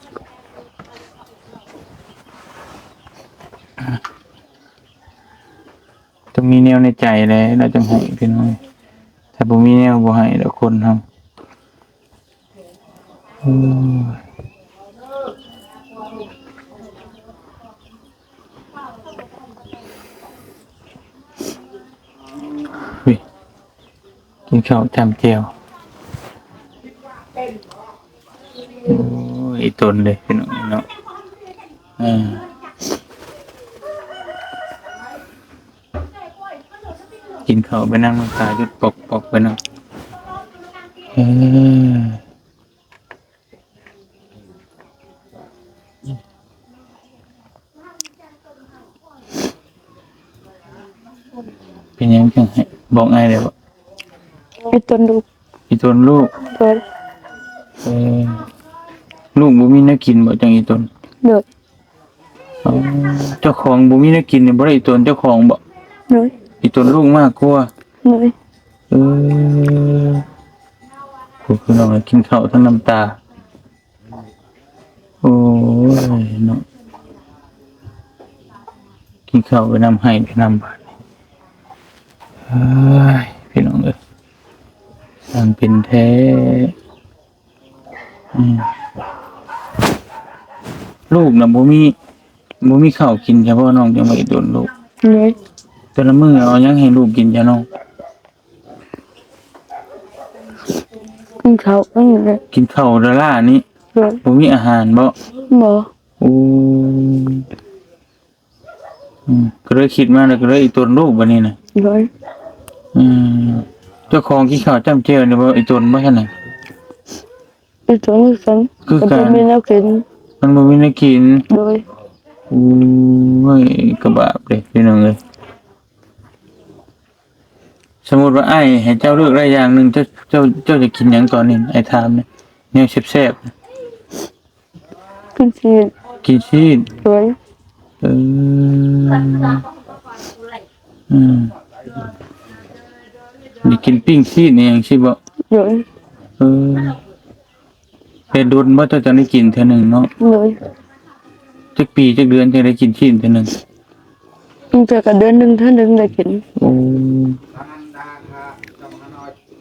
ຕ້ອງມີແນວໃນໃຈແຫຼະ ລາວຈັ່ງໃຫ້ ພີ່ນ້ອງ ຖ້າບໍ່ມີແນວບໍ່ໃຫ້ດອກຄົນເຮົາ. ອືມ ອຸ້ຍ ກິນເຂົ້າຈ້ຳແຈ່ວ ໂອ້ຍ ອີ່ຕົນເດ້ ພີ່ນ້ອງເນາະ ເອີ. ກິນເຂົ້າໄປນຳ ນ້ຳຕາຢຸດປອກໆໄປນຳ ເອີ. ຈັ່ງໃຫ້ ບອກອ້າຍໄດ້ບໍ່? ອີ່ຕົນລູກ ອີ່ຕົນລູກ. ໂດຍ. ເອີ ລູກບໍ່ມີແນວກິນບໍ່ ຈັ່ງອີ່ຕົນ? ໂດຍ. ອໍ ເຈົ້າຂອງບໍ່ມີແນວກິນນີ້ ບໍ່ໄດ້ອີ່ຕົນເຈົ້າຂອງບໍ່? ໂດຍ. ອີ່ຕົນລູກມາກກວ່າ? ໂດຍ. ເອີ ໂອ້ ພີ່ນ້ອງ ກິນເຂົ້າທັງນ້ຳຕາ. ໂອ້ຍເນາະ ກິນເຂົ້າໄປນຳ ໄຫ້ໄປນຳ ບາດນີ້. ເອີຍ ພີ່ນ້ອງເອີຍ ຊ່າງເປັນແທ້. ອືມ ລູກນະບໍ່ມີ ບໍ່ມີເຂົ້າກິນຊະບໍ່ ນ້ອງຈັ່ງວ່າອີ່ຕົນລູກ? ໂດຍ. ແຕ່ລະມື້ເອົາຫຍັງໃຫ້ລູກກິນຊະນ້ອງ? ກິນເຂົ້າ ກິນເຂົ້າລ້າໆນີ້. ໂດຍ. ບໍ່ມີອາຫານບໍ່? ບໍ່. ໂອ້ ອືມ ກໍເລີຍຄິດມາແລ້ວ ກໍເລີຍອີ່ຕົນລູກບາດນີ້ນະ. ໂດຍ. ອືມ ເຈົ້າຂອງກິນເຂົ້າຈ້ຳແຈ່ວນີ້ບໍ່ ອີ່ຕົນບໍ່ຊັ້ນນະ? ອີ່ຕົນຄືກັນ ຄືກັນ ມັນບໍ່ມີແນວກິນ ມັນບໍ່ມີແນວກິນ. ໂດຍ. ໂອ້ຍ ກະບາບເດ້ພີ່ນ້ອງເອີຍ. ສົມມຸດວ່າອ້າຍໃຫ້ເຈົ້າເລືອກໄດ້ຢ່າງໜຶ່ງ ເຈົ້າ ເຈົ້າ ເຈົ້າຈະກິນຫຍັງຕອນນີ້? ອ້າຍຖາມແນ່ ແນວແຊບໆ. ກິນຊີ້ນ ກິນຊີ້ນ. ໂດຍ. ເອີ ອືມ ໄດ້ກິນປີ້ງຊີ້ນອີ່ຫຍັງຊີ້ບໍ່? ໂດຍ. ເອີ ແຕ່ດົນບໍ່ ເຈົ້າຈັ່ງໄດ້ກິນເທື່ອໜຶ່ງເນາະ? ໂດຍ. ຈັກປີຈັກເດືອນຈຶ່ງໄດ້ກິນຊີ້ນເທື່ອໜຶ່ງ? ບາງເທື່ອກໍເດືອນໜຶ່ງເທື່ອໜຶ່ງໄດ້ກິນ. ໂອ້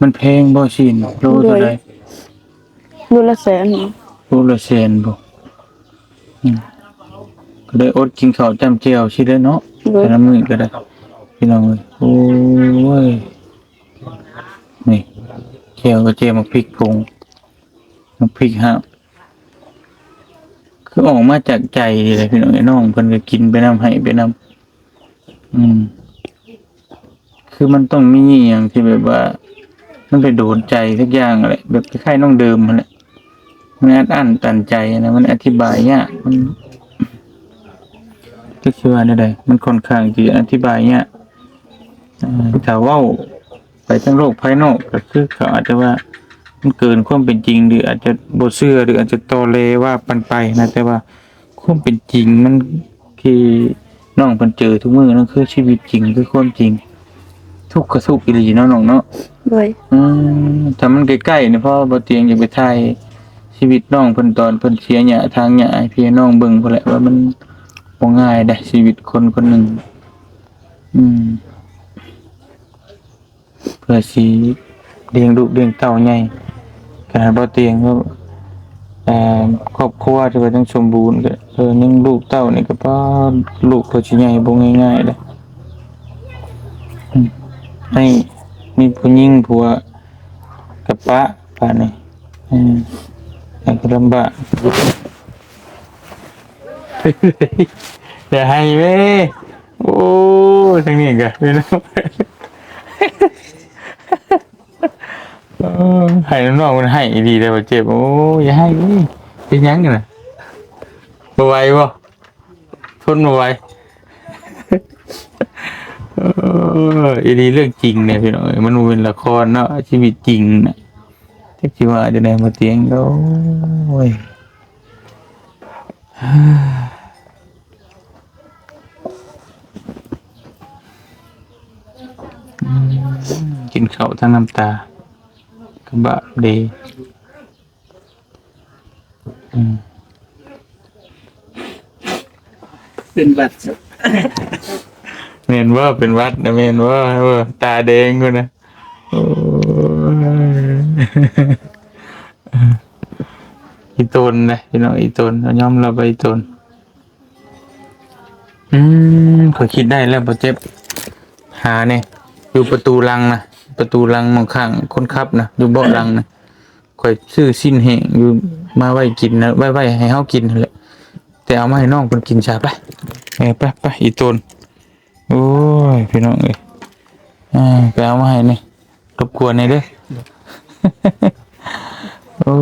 ມັນແພງບໍ່ຊີ້ນໂລເທົ່າໃດ? ໂດຍ. ໂລລະແສນ. ໂລລະແສນບໍ່? ອືມ ກໍໄດ້ອົດກິນເຂົ້າຈ້ຳແຈ່ວຊີ້ແຫຼະເນາະ. ໂດຍ. ແຕ່ລະມື້ກໍໄດ້ ພີ່ນ້ອງເອີຍ. ໂອ້ຍ ນີ້ ແຈ່ວກໍແຈ່ວໝາກພິກຜົງ ໝາກພິກຫາບ ຄືອອກມາຈາກໃຈນີ້ແຫຼະ ພີ່ນ້ອງເອີຍ. ນ້ອງເພິ່ນກໍກິນໄປນຳ ໃຫ້ໄປນຳ. ອືມ ຄືມັນຕ້ອງມີອີ່ຫຍັງທີ່ແບບວ່າ ມັນໄປໂດນໃຈສັກຢ່າງແຫຼະ ແບບຄ້າຍໆນ້ອງເດີມຫັ້ນແຫຼະ. ມັນອັດອັ້ນຕັນໃຈນະ ມັນອະທິບາຍຍາກ ມັນ ຈັກຊິວ່າແນວໃດ ມັນຂ້ອນຂ້າງທີ່ອະທິບາຍຍາກ. ເອີ ຖ້າເວົ້າໄປທາງໂລກພາຍນອກ ກໍຄືເຂົາອາດຈະວ່າມັນເກີນຄວາມເປັນຈິງ ຫຼື ອາດຈະບໍ່ເຊື່ອ ຫຼື ອາດຈະຕໍແຫຼວ່າກັນໄປນະ, ແຕ່ວ່າຄວາມເປັນຈິງມັນ ທີ່ນ້ອງເພິ່ນເຈີທຸກມື້ນັ້ນ ຄືຊີວິດຈິງ ຄືຄວາມຈິງ ທຸກກະທຸກອີ່ຫຼີເນາະນ້ອງເນາະ. ໂດຍ. ອືມ ຖ້າມັນໃກ້ໆນີ້ ເພາະວ່າບໍ່ຕຽງຢາກໄປຖ່າຍຊີວິດນ້ອງເພິ່ນ ຕອນເພິ່ນເສຍຫຍ້າຖາງຫຍ້າໃຫ້ພີ່ໃຫ້ນ້ອງເບິ່ງພຸ້ນແຫຼະ ວ່າມັນບໍ່ງ່າຍເດ້ ຊີວິດຄົນຄົນໜຶ່ງ. ອືມ ເພື່ອຊິລ້ຽງລູກລ້ຽງເຕົ້າໃຫຍ່ ຂະໜາດບໍ່ຕຽງ ເອີ ຄອບຄົວທີ່ວ່າຍັງສົມບູນ ກໍ ເອີ ຍັງລູກເຕົ້ານີ້ກໍ ປ້າ ລູກເພິ່ນຊິໃຫຍ່ບໍ່ງ່າຍໆເດ້. ອືມ ໃຫ້ມີຜູ້ຍິງຜົວກະປະ ປານນີ້ ອືມ ໃຫ້ກໍລຳບາກ. ຢ່າໄຫ້ເວີຍ. ໂອ້ ທາງນີ້ກໍ ເອີ ໄຫ້ນ້ອງມັນໄຫ້ດີແລ້ວເຈັບ. ໂອ້ ຢ່າໄຫ້ເວີຍ. ເປັນຫຍັງນະ? ບໍ່ໄຫວບໍ່? ທົນບໍ່ໄຫວ. ເອີ ອີ່ຫຼີເລື່ອງຈິງເດ້ພີ່ນ້ອງເອີຍ ມັນບໍ່ແມ່ນລະຄອນເນາະ ຊີວິດຈິງນະ. ຈັກຊິວ່າຈັ່ງໃດ ບໍ່ຕຽງ. ໂອ້ຍ ກິນເຂົ້າທັງນ້ຳຕາ ກະບາບເດ. ອືມ ເປັນຫວັດ. ແມ່ນບໍ່? ເປັນຫວັດນະ ແມ່ນບໍ່? ຕາແດງພຸ້ນນະ. ໂອ້ຍ ອີ່ຕົນເດ້ພີ່ນ້ອງ ອີ່ຕົນ ຍອມຮັບວ່າອີ່ຕົນ. ອືມ ຂ້ອຍຄິດໄດ້ແລ້ວ ບໍ່ເຈັບ. ຫາແນ່ ຢູ່ປະຕູຫຼັງນະ ປະຕູຫຼັງໝ່ອງຂ້າງຄົນຂັບນະ ຢູ່ເບາະຫຼັງນະ. ຂ້ອຍຊື້ຊີ້ນແຫ້ງຢູ່ມາໄວ້ກິນນະ ໄວ້ ໄວ້ໃຫ້ເຮົາກິນຫັ້ນແຫຼະ ແຕ່ເອົາມາໃຫ້ນ້ອງເພິ່ນກິນຊະ. ໄປ ເອີ ໄປ ໄປ ອີ່ຕົນ. ໂອ້ຍ ພີ່ນ້ອງເອີຍ ອ່າ ໄປເອົາມາໃຫ້ແນ່ ລົບກວນແນ່ເດີ້. ໂອ້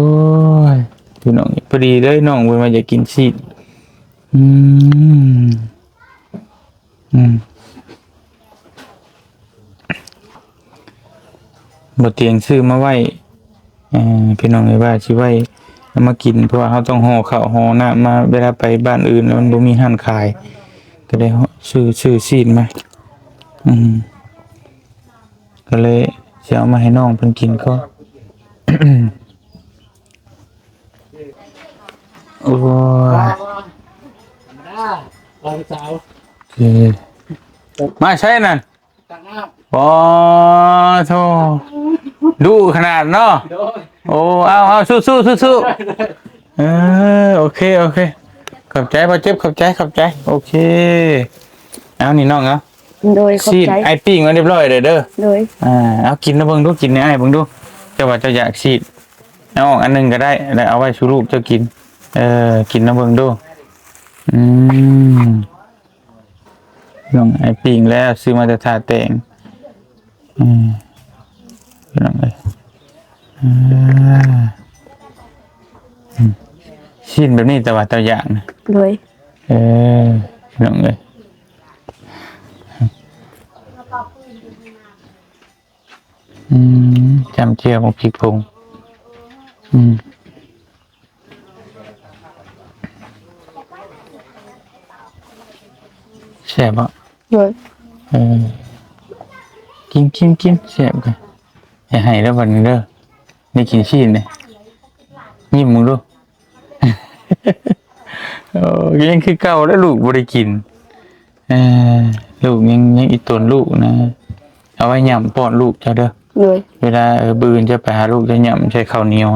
ຍ ພີ່ນ້ອງ ພໍດີເລີຍ ນ້ອງເພິ່ນວ່າຢາກກິນຊີ້ນ. ອືມ ອືມ. ບໍ່ຕຽງຊື້ມາໄວ້ ເອີ ພີ່ນ້ອງເອີຍ ວ່າຊິໄວ້ເອົາມາກິນ ເພາະວ່າເຮົາຕ້ອງຫໍ່ເຂົ້າຫໍ່ນ້ຳມາ ເວລາໄປບ້ານອື່ນແລ້ວມັນບໍ່ມີຮ້ານຂາຍ ກໍໄດ້ຊື້ ຊື້ຊີ້ນມາ ອືມ ກໍເລີຍຊິເອົາມາໃຫ້ນ້ອງເພິ່ນກິນກ່ອນ. ໂອ້ຍ ລອງສາວ ເອີ ມາໃສນັ້ນ? ຕັກນ້ຳ ໂອ້ໂທ ດຸຂະໜາດເນາະ. ໂດຍ ໂອ້ ເອົາ ເອົາ ສູ້ໆ ສູ້ໆ ເອີ ໂອເຄ ໂອເຄ ຂອບໃຈ ບໍ່ເຈັບ ຂອບໃຈ ຂອບໃຈ ໂອເຄ. ເອົາ ນີ້ນ້ອງເອົາ ໂດຍ ຂອບໃຈ ຊີ້ນອ້າຍປີ້ງໄວ້ຮຽບຮ້ອຍເດີ ໂດຍ ອ່າ ເອົາ ກິນນຳເບິ່ງດູ ກິນໃຫ້ອ້າຍເບິ່ງດູ ເຈົ້າວ່າເຈົ້າຢາກຊີ້ນ ເອົາອອກອັນໜຶ່ງກໍໄດ້ ແລ້ວເອົາໄວ້ສູ່ລູກເຈົ້າກິນ ເອີ ກິນນຳເບິ່ງດູ ອືມ ນ້ອງອ້າຍປີ້ງແລ້ວ ຊື້ມາແຕ່ທ່າແຕງ ອືມ ພີ່ນ້ອງເອີຍ ອ່າ ອືມ ຊີ້ນແບບນີ້ ແຕ່ວ່າເຈົ້າຢາກນະ ໂດຍ ເອີ ພີ່ນ້ອງເອີຍ ອືມ ຈ້ຳແຈ່ວບັກພິກຜົງ ອືມ ແຊບບໍ່? ໂດຍ ເອີ ກິນ ກິນ ກິນ ແຊບກະ ຢ່າໄຫ້ເດີບັດນີ້ເດີ ໄດ້ກິນຊີ້ນເດ້ ຍິ້ມເບິ່ງດູ. ໂອ້ ຍັງຄືເກົ່າແຫຼະ ລູກບໍ່ໄດ້ກິນ ເອີ ລູກຍັງ ຍັງອີ່ຕົນລູກນະ ເອົາໄວ້ຫຍ້ຳປ້ອນລູກເຈົ້າເດີ ໂດຍ ເວລາ ເອີ ມື້ອື່ນເຈົ້າໄປຫາລູກ ເຈົ້າຫຍ້ຳໃສ່ເຂົ້າໜຽວ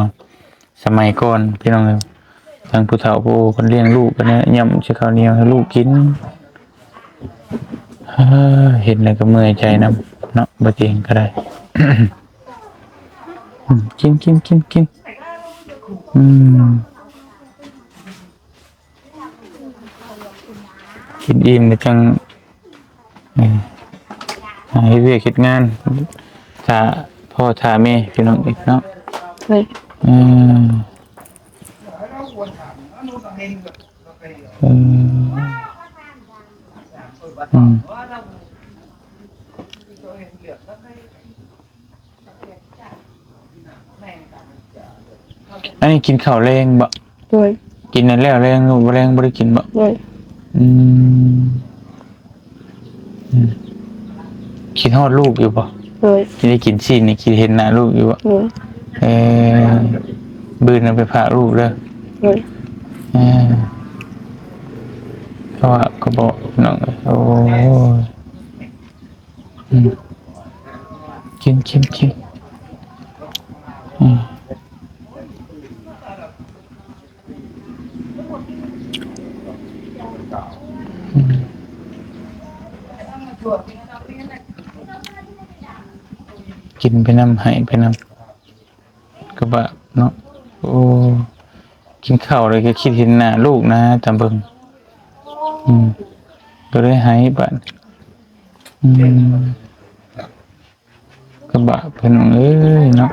ສະໄໝກ່ອນພີ່ນ້ອງເອີຍ ທາງຜູ້ເຖົ້າຜູ້ເພິ່ນລ້ຽງລູກກໍແນະ ຫຍ້ຳໃສ່ເຂົ້າໜຽວໃຫ້ລູກກິນ. ເອີ ເຫັນແລ້ວກໍເມື່ອຍໃຈນຳເນາະ ບໍ່ເຕີງກໍໄດ້ ອືມ ກິນ ກິນ ກິນ ກິນ ອືມ ກິນອີ່ມແລ້ວຈັ່ງ ເອີ ຫາເຮັດວຽກເຮັດງານ ຖ້າພໍ່ຖ້າແມ່ ພີ່ນ້ອງເອີຍເນາະ ເອີ ເອີ ອືມ ອືມ. ອັນນີ້ກິນເຂົ້າແລງບໍ່? ໂດຍ. ກິນນັ້ນແລ້ວແລງ ແລງບໍ່ໄດ້ກິນບໍ່? ໂດຍ. ອືມ ອືມ ຄິດຮອດລູກຢູ່ບໍ່? ໂດຍ. ຊິໄດ້ກິນຊີ້ນນີ້ ຄິດເຫັນໜ້າລູກຢູ່ບໍ່? ໂດຍ. ເອີ ບືນເອົາໄປຝາກລູກເດີ. ໂດຍ. ເອີ ເພາະວ່າກໍບອກນ້ອງ ໂອ້ຍ ອືມ ກິນ ກິນ ກິນ ອືມ ອືມ ກິນໄປນຳ ໃຫ້ໄປນຳ. ກໍບາບເນາະ ໂອ້ ກິນເຂົ້າແລ້ວກໍຄິດເຫັນໜ້າລູກນະ ຕາເບິ່ງ ອືມ ກໍເລີຍໃຫ້ບາດ ອືມ ກໍບາບ ພີ່ນ້ອງເອີຍເນາະ.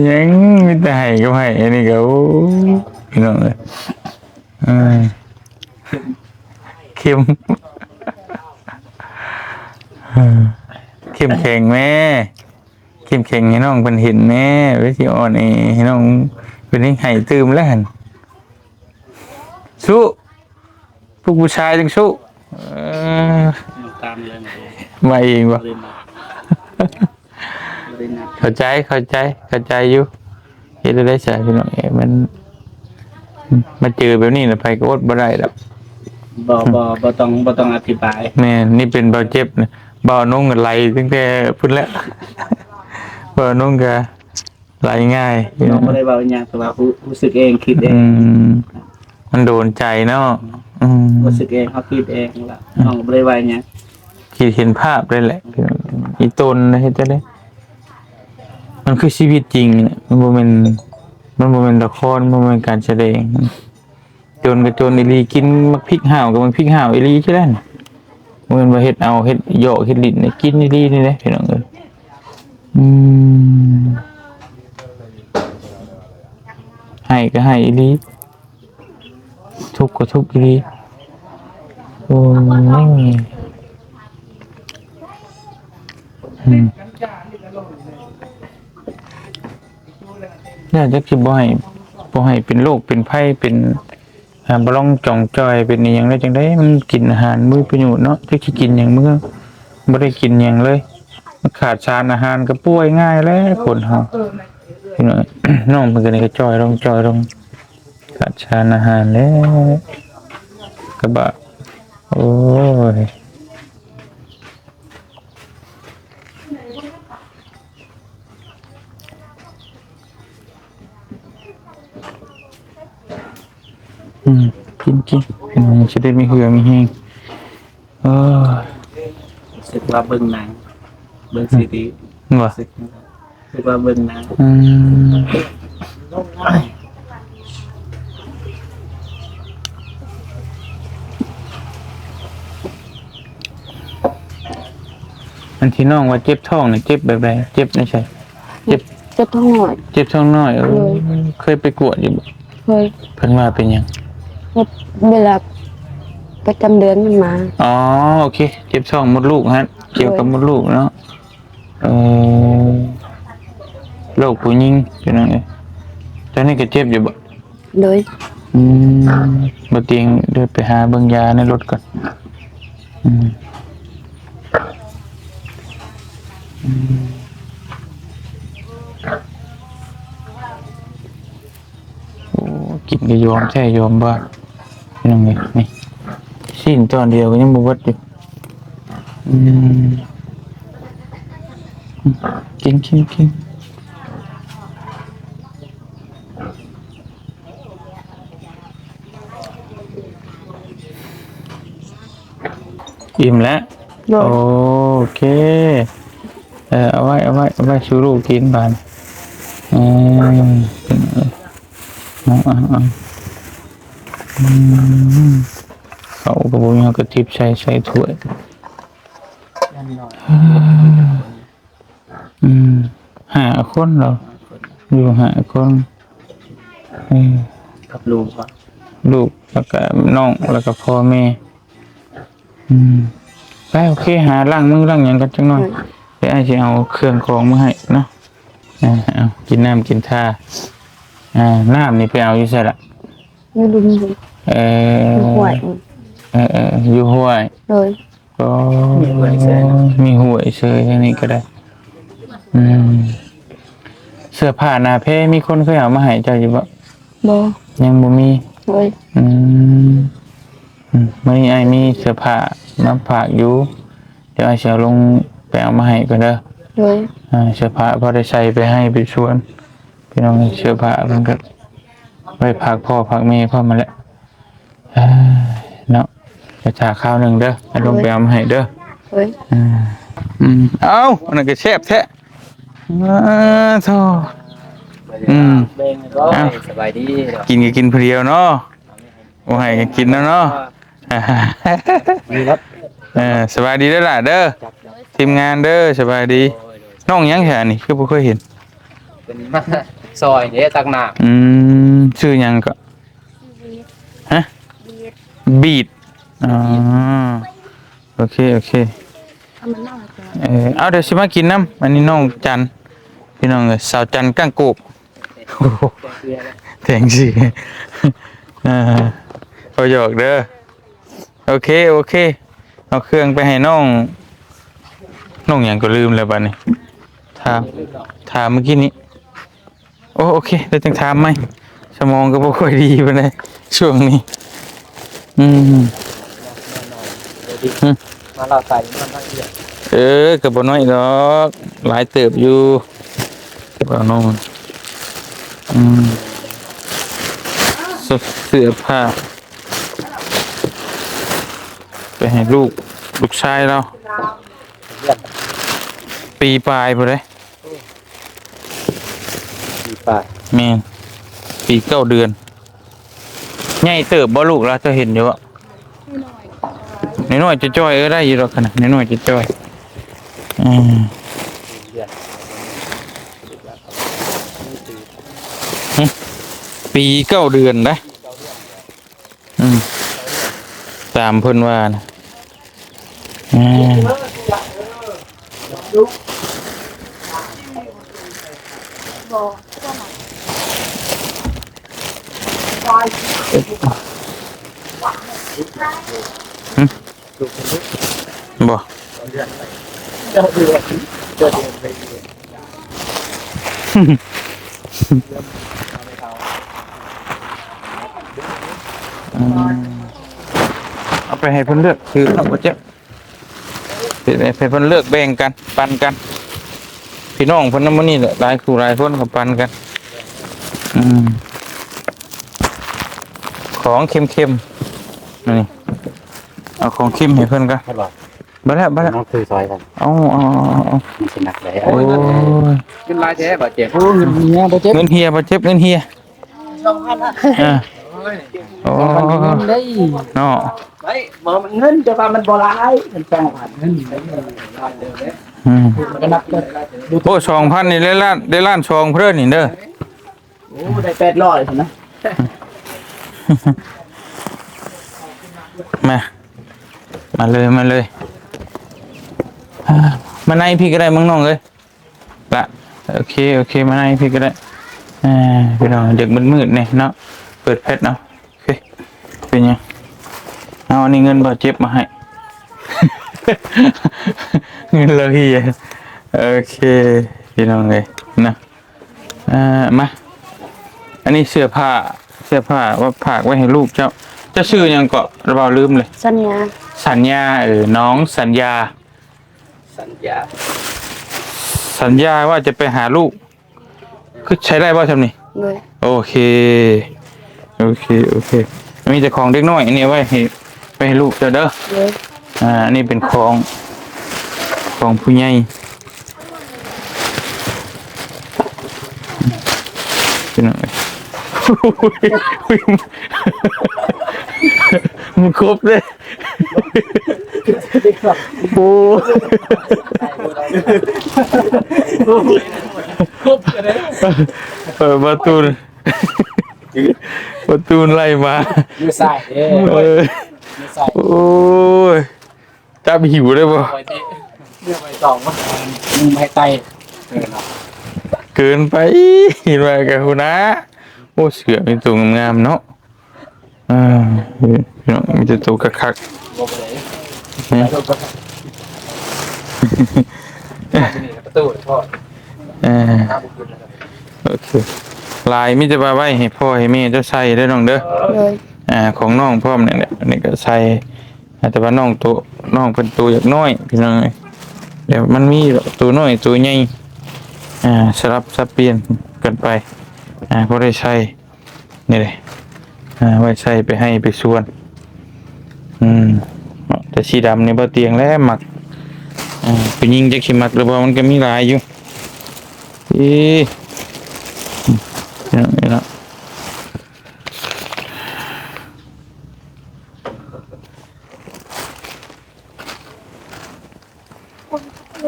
ຍັງມີແຕ່ໄຫ້ກັບໄຫ້ ອັນນີ້ກໍ ໂອ້ ພີ່ນ້ອງເອີຍ ເອີ ເຂັ້ມ ເອີ ເຂັ້ມແຂງແມ້ ເຂັ້ມແຂງໃຫ້ນ້ອງເພິ່ນເຫັນແມ້ ໄວ້ຊິອ່ອນແອໃຫ້ນ້ອງເພິ່ນ ແຮງໄຫ້ຕື່ມແລ້ວຫັ້ນ ສູ້ ລູກຜູ້ຊາຍຈັ່ງສູ້ ເອີ ຕາມເລີຍ ມາເອງບໍ່? ບໍ່ໄດ້ນັດ ບໍ່ໄດ້ນັດ ເຂົ້າໃຈ ເຂົ້າໃຈ ເຂົ້າໃຈຢູ່ ເຮັດໄດ້ຊະພີ່ນ້ອງເອີຍ ມັນ ມາເຈີແບບນີ້ລະ ໃຜກໍອົດບໍ່ໄດ້ດອກ ບໍ່ ບໍ່ ບໍ່ຕ້ອງ ບໍ່ຕ້ອງອະທິບາຍ ແມ່ນ ນີ້ເປັນບ່າວເຈັບນະ ບ່າວນົງກໍໄຫຼຕັ້ງແຕ່ພຸ້ນແຫຼະ ບ່າວນົງກໍ ໄຫຼງ່າຍ ນ້ອງບໍ່ໄດ້ເວົ້າຫຍັງ ແຕ່ວ່າຮູ້ ຮູ້ສຶກເອງ ຄິດເອງ ອືມ ມັນໂດນໃຈເນາະ ອືມ ຮູ້ສຶກເອງ ເຮົາຄິດເອງລະ ອືມ ນ້ອງບໍ່ໄດ້ວ່າຫຍັງ ເຂ ຄິດເຫັນພາບເລີຍແຫຼະ ອີ່ຕົນນະ ເຮັດຈັ່ງໃດ? ມັນຄືຊີວິດຈິງນີ້ແຫຼະ ມັນບໍ່ແມ່ນ ມັນບໍ່ແມ່ນລະຄອນ ມັນບໍ່ແມ່ນການສະແດງ. ໂຈນກໍໂຈນອີ່ຫຼີ ກິນໝາກພິກຫ້າວກໍໝາກພິກຫ້າວອີ່ຫຼີ ຈັ່ງໃດ? ບໍ່ແມ່ນວ່າເຮັດເອົາ ເຮັດຢອກເຮັດຫຼິ້ນ ກິນອີ່ຫຼີນີ້ແຫຼະ ພີ່ນ້ອງເອີຍ. ອືມ ໃຫ້ກໍໃຫ້ອີ່ຫຼີ ທຸກກໍທຸກອີ່ຫຼີ. ໂອ້ຍ ອືມ ແລ້ວຈັກຊິບໍ່ໃຫ້ ບໍ່ໃຫ້ເປັນໂລກເປັນໄພ ເປັນ ອ່າ ບໍ່ລອງຈ່ອງຈ່ອຍ ເປັນອີ່ຫຍັງໄດ້ຈັ່ງໃດ? ມັນກິນອາຫານບໍ່ມີປະໂຫຍດເນາະ ຈັກຊິກິນຫຍັງມື້ ບໍ່ໄດ້ກິນຫຍັງເລີຍ ມັນຂາດສານອາຫານກໍປ່ວຍງ່າຍແຫຼະຄົນເຮົາ. ນ້ອງເພິ່ນກໍນີ້ກໍຈ່ອຍລົງ ຈ່ອຍລົງ ຂາດສານອາຫານແລ້ວ ກະບະ ໂອ້ຍ. ອືມ ກິນ ກິນ ອືມ ຊິໄດ້ມີເຫື່ອມີແຮງ. ເອີ ຮູ້ສຶກວ່າເບິ່ງໜັງ ເບິ່ງຊີຣີ ບໍ່ ຮູ້ສຶກ ຄິດວ່າເບິ່ງນະ ອືມ ອັນທີ່ນ້ອງວ່າເຈັບທ້ອງນີ້ ເຈັບແບບໃດ? ເຈັບໃນໃສ? ເຈັບ ເຈັບທ້ອງນ້ອຍ ເຈັບທ້ອງນ້ອຍ. ເອີ ໂດຍ ເຄີຍໄປກວດຢູ່ບໍ່? ເຄີຍ. ເພິ່ນວ່າເປັນຫຍັງ? ເວລາປະຈຳເດືອນມັນມາ. ອໍ ໂອເຄ ເຈັບທ້ອງມົດລູກຫັ້ນ ກ່ຽວກັບ ໂດຍ ມົດລູກເນາະ. ເອີ ໂລກຜູ້ຍິງ ພີ່ນ້ອງເອີຍ. ຕອນນີ້ກໍເຈັບຢູ່ບໍ່? ໂດຍ ອືມ ບໍ່ຕຽງ ດຽວໄປຫາເບິ່ງຢາໃນລົດກ່ອນ. ອືມ ອືມ ໂອ້ ກິນກໍຍອມແທ້ຍອມວ່າ ພີ່ນ້ອງເອີຍ. ນີ້ ຊີ້ນຕອນດຽວກໍຍັງບໍ່ເບິດຢູ່. ອືມ ກິນ ກິນ ກິນ. ອີ່ມແລ້ວ? ໂດຍ ໂອເຄ. ເອີ ເອົາໄວ້ ເອົາໄວ້ ເອົາໄວ້ສູ່ລູກກິນບາດນີ້. ເອີ ເອົາ ເອົາ ເອົາ. ອືມ ເຂົ້າກໍບໍ່ມີ ເຮົາກໍຕິບໃສ່ ໃສ່ຖ້ວຍ. ອືມ ຫ້າຄົນເນາະ ຢູ່ຫ້າຄົນ. ເອີ ກັບລູກ ລູກ ແລ້ວກະນ້ອງ ແລ້ວກະພໍ່ແມ່. ອືມ ໄປ ໂອເຄ ຫາລ້າງມືລ້າງຫຍັງກັນຈັກໜ່ອຍ. ໂດຍ ດຽວອ້າຍຊິເອົາເຄື່ອງຂອງມາໃຫ້ເນາະ. ເອົາ ກິນນ້ຳກິນທ່າ. ນ້ຳນີ້ໄປເອົາຢູ່ໃສລະ? ຢູ່ລຸ່ມ. ເອີ ຢູ່ຫ້ວຍ. ເອີ ເອີ ຢູ່ຫ້ວຍ. ໂດຍ ກໍມີຫ້ວຍເຊີຍ ມີຫ້ວຍເຊີຍ ທາງນີ້ກໍໄດ້. ອືມ ເສື້ອຜ້າໜ້າແພ ມີຄົນເຄີຍເອົາມາໃຫ້ເຈົ້າຢູ່ບໍ່? ບໍ່ ຍັງບໍ່ມີ. ໂດຍ ອືມ ອືມ ມື້ນີ້ອ້າຍມີເສື້ອຜ້າມາຝາກຢູ່ ດຽວອ້າຍຊິເອົາລົງໄປເອົາມາໃຫ້ກ່ອນເດີ. ໂດຍ ອ່າ ເສື້ອຜ້າພໍໄດ້ໃສ່ໄປໄຮ່ໄປສວນ ພີ່ນ້ອງ. ເສື້ອຜ້າເພິ່ນກໍໄວ້ຝາກພໍ່ຝາກແມ່ພ້ອມຫັ້ນແຫຼະ. ເອີ ເນາະ ໄປຖ້າຄາວໜຶ່ງເດີ ໃຫ້ລົງໄປເອົາມາໃຫ້ເດີ. ໂດຍ ອືມ ເອົ້າ ອັນນັ້ນກໍແຊບແທ້. ອ້າໂທ້ ອືມ ເອົ້າ ສະບາຍດີ. ກິນກໍກິນຜູ້ດຽວເນາະ ບໍ່ໃຫ້ກໍກິນແລ້ວເນາະ. ເອີ ສະບາຍດີເດີຫຼ້າເດີ ທີມງານເດີ. ສະບາຍດີ. ນ້ອງຫຍັງແທ້ອັນນີ້ ຄືບໍ່ເຄີຍເຫັນ? ເປັນມາຊ່ອຍເດ້ ຕັກນ້ຳ. ອືມ ຊື່ຫຍັງເກາະ? ຮະ? ບີດ. ອໍ ໂອເຄ ໂອເຄ. ເອີ ເອົາ ດຽວຊິມາກິນນຳ. ອັນນີ້ນ້ອງຈັນ ພີ່ນ້ອງເອີຍ ສາວຈັນກ້າງໂກກ. ໂອ້ໂຫ ແຕງຊື່ ເອີ ເວົ້າຫຍອກເດີ. ໂອເຄ ໂອເຄ ເອົາເຄື່ອງໄປໃຫ້ນ້ອງ ນ້ອງຫຍັງກໍລືມແລ້ວບາດນີ້ ຖາມ ຖາມມື້ກີ້ນີ້. ໂອ ໂອເຄ ແລ້ວຈັ່ງຖາມໃໝ່. ສະໝອງກໍບໍ່ຄ່ອຍດີປານໃດຊ່ວງນີ້. ອືມ ມາລາວໃຕ້ນອນທັງເທື່ອ. ເອີ ກໍບໍ່ນ້ອຍດອກ ຫຼາຍເຕີບຢູ່. ບໍ່ນອນ ອືມ ເສື້ອ ເສື້ອຜ້າ ໄປໃຫ້ລູກ ລູກຊາຍລາວ. ປີປາຍພຸ້ນເດ້. ປີປາຍ. ແມ່ນ ປີເກົ້າເດືອນ. ໃຫຍ່ເຕີບບໍ່ລູກລະ ເຈົ້າເຫັນຢູ່ບໍ່? ນ້ອຍໆ ຈ້ອຍໆ. ເອີ ໄດ້ຢູ່ດອກຫັ້ນນະ ນ້ອຍໆ ຈ້ອຍໆ. ອືມ ຫຶ ປີເກົ້າເດືອນນະ. ອືມ ຕາມເພິ່ນວ່ານະ. ອືມ ຫຶ ບໍ່ ອືມ ເອົາໄປໃຫ້ເພິ່ນເລືອກ ຄືເອົາບໍ່ເຈັບ ໃຫ້ເພິ່ນເລືອກແບ່ງກັນ ປັນກັນ ພີ່ນ້ອງເພິ່ນນຳມື້ນີ້ແຫຼະ ຫຼາຍຄູ່ຫຼາຍຄົນກໍປັນກັນ. ອືມ ຂອງເຄັມໆ ນີ້ ເອົາຂອງເຄັມໃຫ້ເພິ່ນກ່ອນ. ບໍ່ແລ້ວ ບໍ່ແລ້ວ ນ້ອງຖືຊອຍກັນ. ເອົາ ເອົາ ເອົາ ເອົາ ມັນຊິໜັກເດ້. ໂອ້ຍ ເງິນຫຼາຍແທ້ ບາດເຈັບ. ໂອ້ ເງິນເຮຍ ບາດເຈັບ ເງິນເຮຍ ບາດເຈັບ ເງິນເຮຍ. ສອງພັນ ອ່າ ໂອ້ຍ ສອງພັນ ເງິນເດ້ ເນາະ. ໄດ້ ບໍ່ ເງິນ ແຕ່ວ່າມັນບໍ່ຫຼາຍ ເງິນສອງພັນ ເງິນຫຼາຍເດີເດ້. ອືມ ມັນກໍນັບເດີ. ໂອ້ ສອງພັນ ນີ້ໄດ້ລ້ານ ໄດ້ລ້ານສອງເພິ່ນນີ້ເດີ. ໂອ້ ໄດ້ແປດຮ້ອຍພຸ້ນນະ. ມາ ມາເລີຍ ມາເລີຍ ອ່າ ມາໃນພີ້ກໍໄດ້ ເບິ່ງນ້ອງເອີຍ ລະ ໂອເຄ ໂອເຄ ມາໃນພີ້ກໍໄດ້. ອ່າ ພີ່ນ້ອງ ຢາກມືດໆ ແດ່ເນາະ ເປີດແຟດເອົາ. ໂອເຄ ເປັນຫຍັງ? ເອົາ ອັນນີ້ເງິນບ່າວເຈັບມາໃຫ້ ເງິນລາວເຮຍ. ໂອເຄ ພີ່ນ້ອງເອີຍ ນະ. ອ່າ ມາ ອັນນີ້ເສື້ອຜ້າ ເສື້ອຜ້າວ່າຝາກໄວ້ໃຫ້ລູກເຈົ້າ. ເຈົ້າຊື່ຫຍັງເກາະ? ລະເວົ້າລືມເລີຍ. ສັນຍາ. ສັນຍາ ເອີ ນ້ອງສັນຍາ. ສັນຍາ ສັນຍາວ່າຈະໄປຫາລູກ. ຄືໃຊ້ໄດ້ບໍ່ຊ່ຳນີ້? ໂດຍ. ໂອເຄ ໂອເຄ ໂອເຄ. ມີແຕ່ຂອງເດັກນ້ອຍ ອັນນີ້ເອົາໄວ້ໃຫ້ ໄວ້ໃຫ້ລູກເຈົ້າເດີ. ໂດຍ. ອ່າ ອັນນີ້ເປັນຂອງ ຂອງຜູ້ໃຫຍ່ ພີ່ນ້ອງເອີຍ. ມັນຄົບເດ້. ໂອ້ ຄົບເດ້. ເປີດປະຕູ ປະຕູໄລ່ມາ ມືຊ້າຍເດ້. ເອີ ມືຊ້າຍ. ໂອ້ຍ ຈັບຫິວໄດ້ບໍ່? ໄປຕິ ເລື່ອງໄປສອງ ຍັງບໍ່ໃຫ້ໄຕ່. ເອີເນາະ ເກີນໄປ ເຫັນວ່າກະຫົວໜ້າ. ໂອ້ ເສື້ອມີໂຕງາມໆ ເນາະ. ອ່າ ພີ່ນ້ອງ ມີແຕ່ໂຕຄັກໆ. ບໍ່ໄດ້ ຮະ? ປະຕູ ເອີ ໂອເຄ ຫຼາຍ ມີແຕ່ວ່າໄວ້ໃຫ້ພໍ່ໃຫ້ແມ່ເຈົ້າໃສ່ເດີນ້ອງເດີ. ໂດຍ. ອ່າ ຂອງນ້ອງພ້ອມນີ້ແຫຼະ ອັນນີ້ກໍໃສ່ ແຕ່ວ່ານ້ອງໂຕ ນ້ອງເພິ່ນໂຕຢາກນ້ອຍ ພີ່ນ້ອງເອີຍ. ດຽວມັນມີໂຕນ້ອຍໂຕໃຫຍ່ ອ່າ ສະຫຼັບສັບປ່ຽນກັນໄປ ອ່າ ພໍໄດ້ໃສ່. ນີ້ເດ້ ອ່າ ໄວ້ໃສ່ໄປໄຮ່ໄປສວນ. ອືມ ແຕ່ສີດຳນີ້ບໍ່ຕຽງແຫຼະມັກ. ອ່າ ຜູ້ຍິງຈັກຊິມັກຫຼືບໍ່ ມັນກໍມີຫຼາຍຢູ່. ອີ ນີ້ເນາະ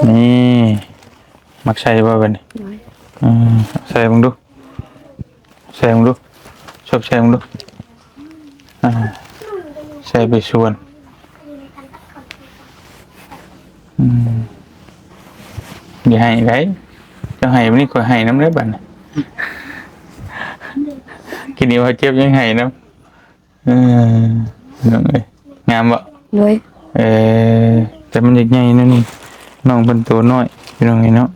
ນີ້ ມັກໃສ່ບໍ່ບັດນີ້? ໂດຍ. ອືມ ໃສ່ເບິ່ງດູ. ແຊງເບິ່ງດູ ຊອບແຊງເບິ່ງດູ. ອ່າ ແຊງໄປສວນ. ອືມ ຢ່າໄຫ້ໄດ໋ ເຈົ້າໄຫ້ບາດນີ້ ຂ້ອຍໄຫ້ນຳເດີບາດນີ້. ກິນນີ້ວ່າເຈັບຍັງໄຫ້ນຳ. ເອີ ພີ່ນ້ອງເອີຍ ງາມບໍ່? ໂດຍ. ເອີ ແຕ່ມັນຢາກໃຫຍ່ໜ້ອຍໜຶ່ງ ນ້ອງເພິ່ນໂຕນ້ອຍ ພີ່ນ້ອງເອີຍເນາະ.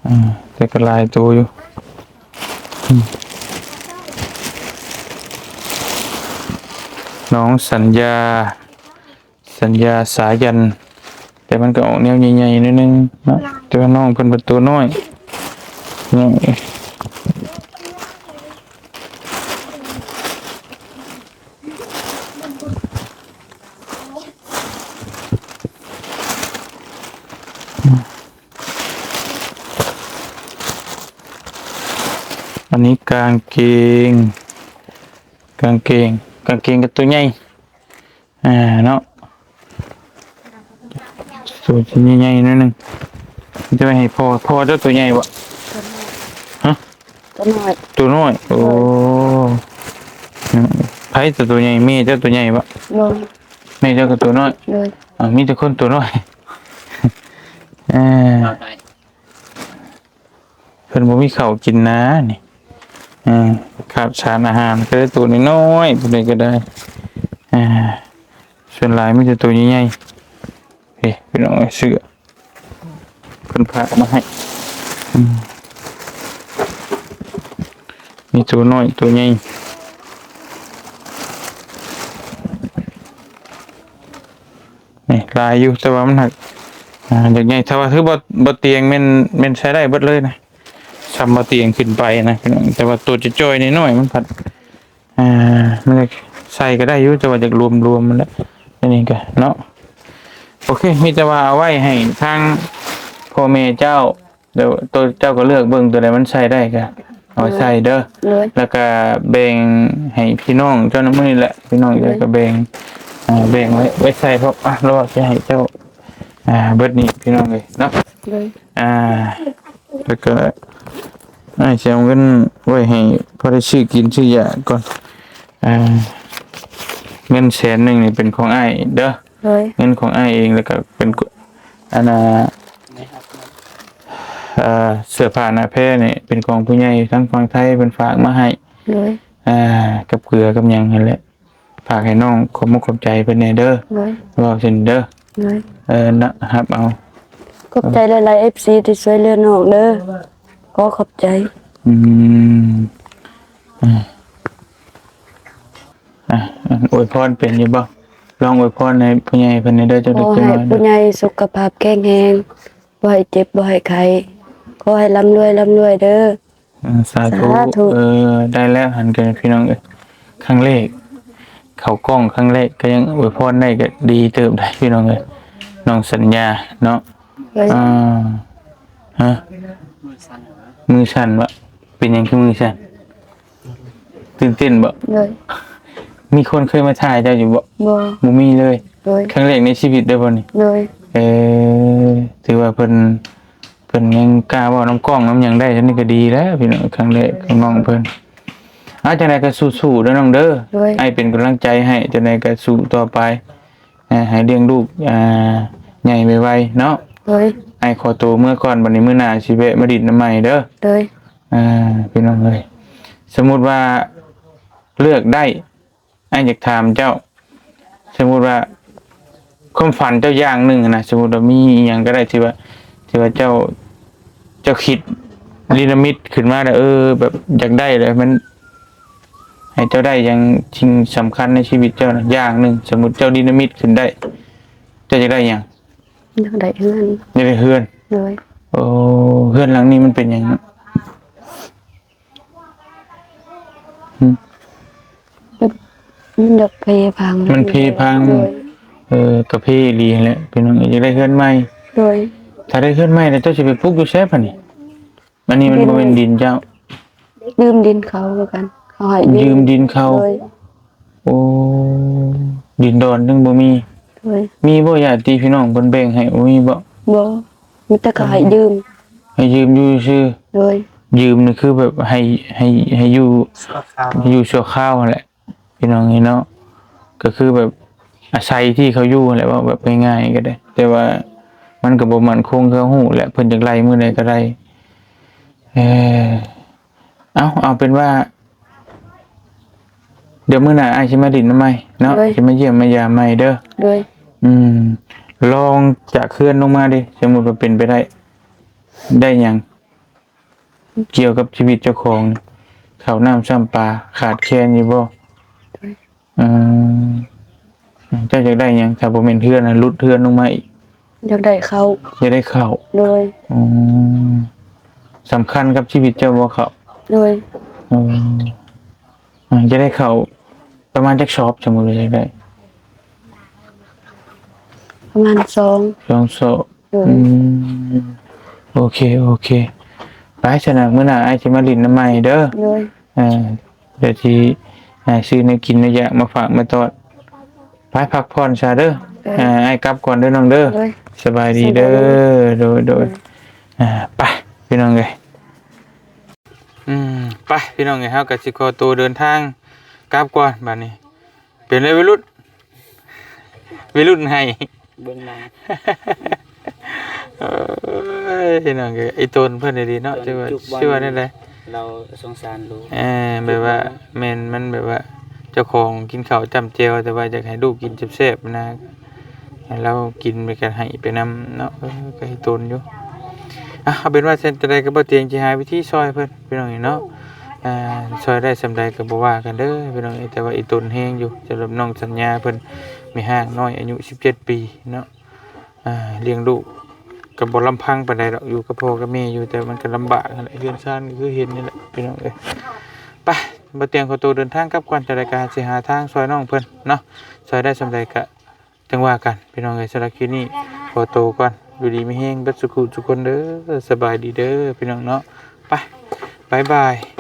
ອ່າ ແຕ່ກໍຫຼາຍໂຕຢູ່. ອືມ ນ້ອງສັນຍາ ສັນຍາສາຍັນ ແຕ່ມັນກໍອອກແນວໃຫຍ່ໆໜ້ອຍໜຶ່ງເນາະ ແຕ່ວ່ານ້ອງເພິ່ນເປັນໂຕນ້ອຍ ນ້ອຍ. ອືມ ອັນນີ້ກາງເກງ ກາງເກງ ກາງເກງກໍຕົວໃຫຍ່ ອ່າ ເນາະ ຕົວໃຫຍ່ໆ ໜ້ອຍໜຶ່ງ ຈະໄວ້ໃຫ້ພໍ່. ພໍ່ເຈົ້າຕົວໃຫຍ່ບໍ່? ຮະ? ຕົວນ້ອຍ ຕົວນ້ອຍ. ໂອ້ ໂດຍ ໃຜຕົວໃຫຍ່? ແມ່ເຈົ້າຕົວໃຫຍ່ບໍ່? ບໍ່ ແມ່ເຈົ້າກໍຕົວນ້ອຍ. ໂດຍ ອ່າ ມີແຕ່ຄົນຕົວນ້ອຍ ເອີ ເພິ່ນບໍ່ມີເຂົ້າກິນນານີ້ ເອີ ຂາດສານອາຫານ ກໍໄດ້ໂຕນ້ອຍໆ ຜູ້ໃດກໍໄດ້ ເອີ ສ່ວນຫຼາຍມີແຕ່ໂຕໃຫຍ່ໆ. ເອີ ພີ່ນ້ອງເອີຍ ເສື້ອເພິ່ນຝາກມາໃຫ້ ອືມ ມີໂຕນ້ອຍໂຕໃຫຍ່ ນີ້ຫຼາຍຢູ່ ແຕ່ວ່າມັນຫາກ ອ່າ ຢາກໃຫຍ່. ຖ້າວ່າຄືບໍ່ ບໍ່ຕຽງແມ່ນ ແມ່ນໃຊ້ໄດ້ເບິດເລີຍນະ ຊ່ຳບໍ່ຕຽງຂຶ້ນໄປນະ ແຕ່ວ່າໂຕຈ່ອຍໆ ນ້ອຍໆ ມັນພັດ ອ່າ ມັນໃສ່ກໍໄດ້ຢູ່ ແຕ່ວ່າຢາກລວມໆ ມັນແຫຼະ ອັນນີ້ກໍເນາະ. ໂອເຄ ມີແຕ່ວ່າເອົາໄວ້ໃຫ້ທາງພໍ່ແມ່ເຈົ້າ ແລ້ວໂຕເຈົ້າກໍເລືອກເບິ່ງ ໂຕໃດມັນໃສ່ໄດ້ກໍເອົາໄວ້ໃສ່ເດີ ໂດຍ ແລ້ວກໍແບ່ງໃຫ້ພີ່ນ້ອງເຈົ້ານຳມື້ນີ້ແຫຼະ ພີ່ນ້ອງເຈົ້າກໍແບ່ງ ໂດຍ ອ່າ ແບ່ງໄວ້ ໄວ້ໃສ່ ເພາະ ອ່າ ລາວຊິໃຫ້ເຈົ້າ ອ່າ ເບິດນີ້ ພີ່ນ້ອງເອີຍເນາະ ໂດຍ ອ່າ ແລ້ວກໍອ້າຍຊິເອົາເງິນໄວ້ໃຫ້ພໍໄດ້ຊື້ກິນຊື້ຢາກ່ອນ ອ່າ ເງິນແສນໜຶ່ງນີ້ເປັນຂອງອ້າຍເດີ ໂດຍ ເງິນຂອງອ້າຍເອງ ແລ້ວກໍເປັນ ອັນນ່າ ເອີ ເສື້ອຜ້າໜ້າແພນີ້ເປັນຂອງຜູ້ໃຫຍ່ທາງຝັ່ງໄທເພິ່ນຝາກມາໃຫ້ ໂດຍ ອ່າ ກັບເກືອກັບຫຍັງຫັ້ນແຫຼະ ຝາກໃຫ້ນ້ອງ ຂອບມຸກຂອບໃຈເພິ່ນແດ່ເດີ ໂດຍ ເວົ້າຊັ້ນເດີ ໂດຍ ເອີ ນະ ຮັບເອົາ ຂອບໃຈຫຼາຍໆ ເອັຟຊີ ທີ່ຊ່ວຍເຫຼືອນ້ອງເດີ ຂໍຂອບໃຈ ອືມ ອ່າ ອ່າ ອວຍພອນເປັນຢູ່ບໍ່? ລອງອວຍພອນໃຫ້ຜູ້ໃຫຍ່ເພິ່ນແດ່ເດີ ເຈົ້າໄດ້ ຂໍໃຫ້ຜູ້ໃຫຍ່ສຸຂະພາບແຂງແຮງ ບໍ່ໃຫ້ເຈັບ ບໍ່ໃຫ້ໄຂ້ ຂໍໃຫ້ລ່ຳລວຍ ລ່ຳລວຍເດີ. ອ່າ ສາທຸ ສາທຸ ເອີ ໄດ້ແລ້ວຫັ້ນກໍ ພີ່ນ້ອງເອີຍ ຄັ້ງແລກ ເຂົ້າກ້ອງຄັ້ງແລກ ກໍຍັງອວຍພອນໄດ້ ກໍດີເຕີບໄດ໋ ພີ່ນ້ອງເອີຍ ນ້ອງສັນຍາເນາະ ໂດຍ ອ່າ ຮະ ມືສັ່ນຫວະ? ເປັນຫຍັງຄືມືສັ່ນ? ຕື່ນເຕັ້ນບໍ່? ໂດຍ ມີຄົນເຄີຍມາຖ່າຍເຈົ້າຢູ່ບໍ່? ບໍ່ ບໍ່ມີເລີຍ ໂດຍ ຄັ້ງແລກໃນຊີວິດເດີບໍ່ນີ້? ໂດຍ ເອີ ຖືວ່າເພິ່ນ ເພິ່ນຍັງກ້າເວົ້ານຳກ້ອງນຳຫຍັງໄດ້ ອັນນີ້ກໍດີແລ້ວພີ່ນ້ອງ ຄັ້ງແລກຂອງນ້ອງເພິ່ນ. ອ່າ ຈັ່ງໃດກໍສູ້ໆເດີນ້ອງເດີ ໂດຍ ອ້າຍເປັນກຳລັງໃຈໃຫ້ ຈັ່ງໃດກໍສູ້ຕໍ່ໄປ ອ່າ ໃຫ້ລ້ຽງລູກ ອ່າ ໃຫຍ່ໄວໆເນາະ ໂດຍ ອ້າຍຂໍໂຕເມືອກ່ອນ ບັດນີ້ມື້ໜ້າຊິແວະມາດິນນຳໃໝ່ເດີ ໂດຍ ອ່າ ພີ່ນ້ອງເອີຍ ສົມມຸດວ່າເລືອກໄດ້ ອ້າຍຢາກຖາມເຈົ້າ ສົມມຸດວ່າຄວາມຝັນເຈົ້າຢ່າງໜຶ່ງນະ ສົມມຸດວ່າມີອີ່ຫຍັງກໍໄດ້ທີ່ວ່າ ທີ່ວ່າເຈົ້າ ເຈົ້າຄິດນິລະມິດຂຶ້ນມາແລ້ວ ເອີ ແບບຢາກໄດ້ແລ້ວ ມັນ ໃຫ້ເຈົ້າໄດ້ຫຍັງ ສິ່ງສຳຄັນໃນຊີວິດເຈົ້ານະ ຢ່າງໜຶ່ງ ສົມມຸດເຈົ້ານິລະມິດຂຶ້ນໄດ້ ເຈົ້າຢາກໄດ້ຫຍັງ? ຢາກໄດ້ເຮືອນ ຢາກໄດ້ເຮືອນ ໂດຍ ໂອ້ ເຮືອນຫຼັງນີ້ມັນເປັນຫຍັງ? ຫຶ? ມັນ ມັນຢາກເພພັງ ມັນເພພັງ ໂດຍ ເອີ ກະເພອີ່ຫຼີຫັ້ນແຫຼະ ພີ່ນ້ອງເອີຍ ຢາກໄດ້ເຮືອນໃໝ່ ໂດຍ ຖ້າໄດ້ເຮືອນໃໝ່ແລ້ວ ເຈົ້າຊິໄປປຸກຢູ່ໃສບາດນີ້? ອັນນີ້ມັນບໍ່ແມ່ນດິນເຈົ້າ ຢືມດິນເຂົາຄືກັນ ເຂົາໃຫ້ຢືມ ຢືມດິນເຂົາ ໂດຍ ໂອ້ ດິນດອນຍັງບໍ່ມີ ໂດຍ ມີບໍ່ຍາດຕິພີ່ນ້ອງເພິ່ນແບ່ງໃຫ້ ບໍ່ມີບໍ່? ບໍ່ ມີແຕ່ເຂົາໃຫ້ຢືມ ໃຫ້ຢືມຢູ່ຊື່ ໂດຍ ຢືມນີ້ຄືແບບໃຫ້ ໃຫ້ ໃຫ້ຢູ່ ຊົ່ວຄາວ ຢູ່ຊົ່ວຄາວຫັ້ນແຫຼະ ພີ່ນ້ອງເອີຍເນາະ ກໍຄືແບບອາໄສທີ່ເຂົາຢູ່ຫັ້ນແຫຼະ ເວົ້າແບບງ່າຍໆກໍໄດ້ ແຕ່ວ່າມັນກໍບໍ່ໝັ້ນຄົງ ເຂົາຮູ້ແຫຼະ ເພິ່ນຢາກໄລ່ມື້ໃດກໍໄດ້ ເອີ ເອົາ ເອົາເປັນວ່າ ດຽວມື້ໜ້າອ້າຍຊິມາດິນນຳໃໝ່ເນາະ ໂດຍ ຊິມາຢ້ຽມມາຢາມໃໝ່ເດີ ໂດຍ ອືມ ລອງຈາກເຮືອນລົງມາເດ ສົມມຸດວ່າເປັນໄປໄດ້ ໄດ້ຫຍັງ ກ່ຽວກັບຊີວິດເຈົ້າຂອງ ເຂົ້ານ້ຳຊ້ຳປາ ຂາດແຄນຢູ່ບໍ່? ໂດຍ ອືມ ເຈົ້າຢາກໄດ້ຫຍັງ ຖ້າບໍ່ແມ່ນເຮືອນນະ ຫຼຸດເຮືອນລົງມາອີກ? ຢາກໄດ້ເຂົ້າ ຢາກໄດ້ເຂົ້າ ໂດຍ ອືມ ສຳຄັນກັບຊີວິດເຈົ້າບໍ່ເຂົ້າ? ໂດຍ ອືມ ຢາກໄດ້ເຂົ້າປະມານຈັກສອບ ສົມມຸດວ່າຢາກໄດ້? ປະມານສອງ ສອງສອບ ໂດຍ ອືມ ໂອເຄ ໂອເຄ ໄປ ไปซะนะ มื้อหน้าอ้ายสิมาหลิ้นนำใหม่เด้อ โดย เออ เดี๋ยวสิ อ่า ซื้อแนวกินแนวอยากมาฝากมาต้อน ไปพักผ่อนซะเด้อ โดย อ่า อ้ายกลับก่อนเด้อน้องเด้อ โดย สบายดีเด้อ สบายดี โดย โดย โดย อ่า ไปพี่น้องเอ้ย อืม ไปพี่น้องเอ้ย เฮาก็สิขอตัวเดินทางกลับก่อนบัดนี้ เป็นได๋วัยรุ่น วัยรุ่นไห้ เบิ่งหนัง เอ้ย พี่น้องเอ้ย อีตนเพิ่นดีๆ เนาะ จั่งว่า จั่งว่าแนวใด๋ ลาวสงสารลูก เออ แบบว่า แม่น มันแบบว่า เจ้าของกินข้าวจ้ำแจ่ว แต่ว่าอยากให้ลูกกินแซ่บๆ นะ ให้ลาวกินไปก็ไห้ไปนำเนาะ เออ ก็อีตนอยู่ อ่ะ เอาเป็นว่าจั่งใด๋ก็บ่เตียงสิหาวิธีซ่อยเพิ่น พี่น้องเอ้ยเนาะ อ่า ซ่อยได้ส่ำใด๋ก็บ่ว่ากันเด้อ พี่น้องเอ้ย แต่ว่าอีตนแฮงอยู่ สำหรับน้องสัญญาเพิ่น แม่ฮ้างน้อยอายุสิบเจ็ดปีเนาะ อ่า เลี้ยงลูกก็บ่ลำพังปานใดดอก อยู่กับพ่อกับแม่อยู่ แต่มันก็ลำบากนั่นแหละ เฮือนซานก็คือเห็นนี่แหละ พี่น้องเอ้ย ไป บ่เตียงขอตัวเดินทางกลับก่อน จั่งใด๋ก็สิหาทางซ่อยน้องเพิ่นเนาะ ซ่อยได้ส่ำใด๋ก็จั่งว่ากัน พี่น้องเอ้ย สำหรับคลิปนี้ขอตัวก่อน อยู่ดีมีแฮงเบิดสุขุทุกคนเด้อ สบายดีเด้อ พี่น้องเนาะ ไป บ๊ายบาย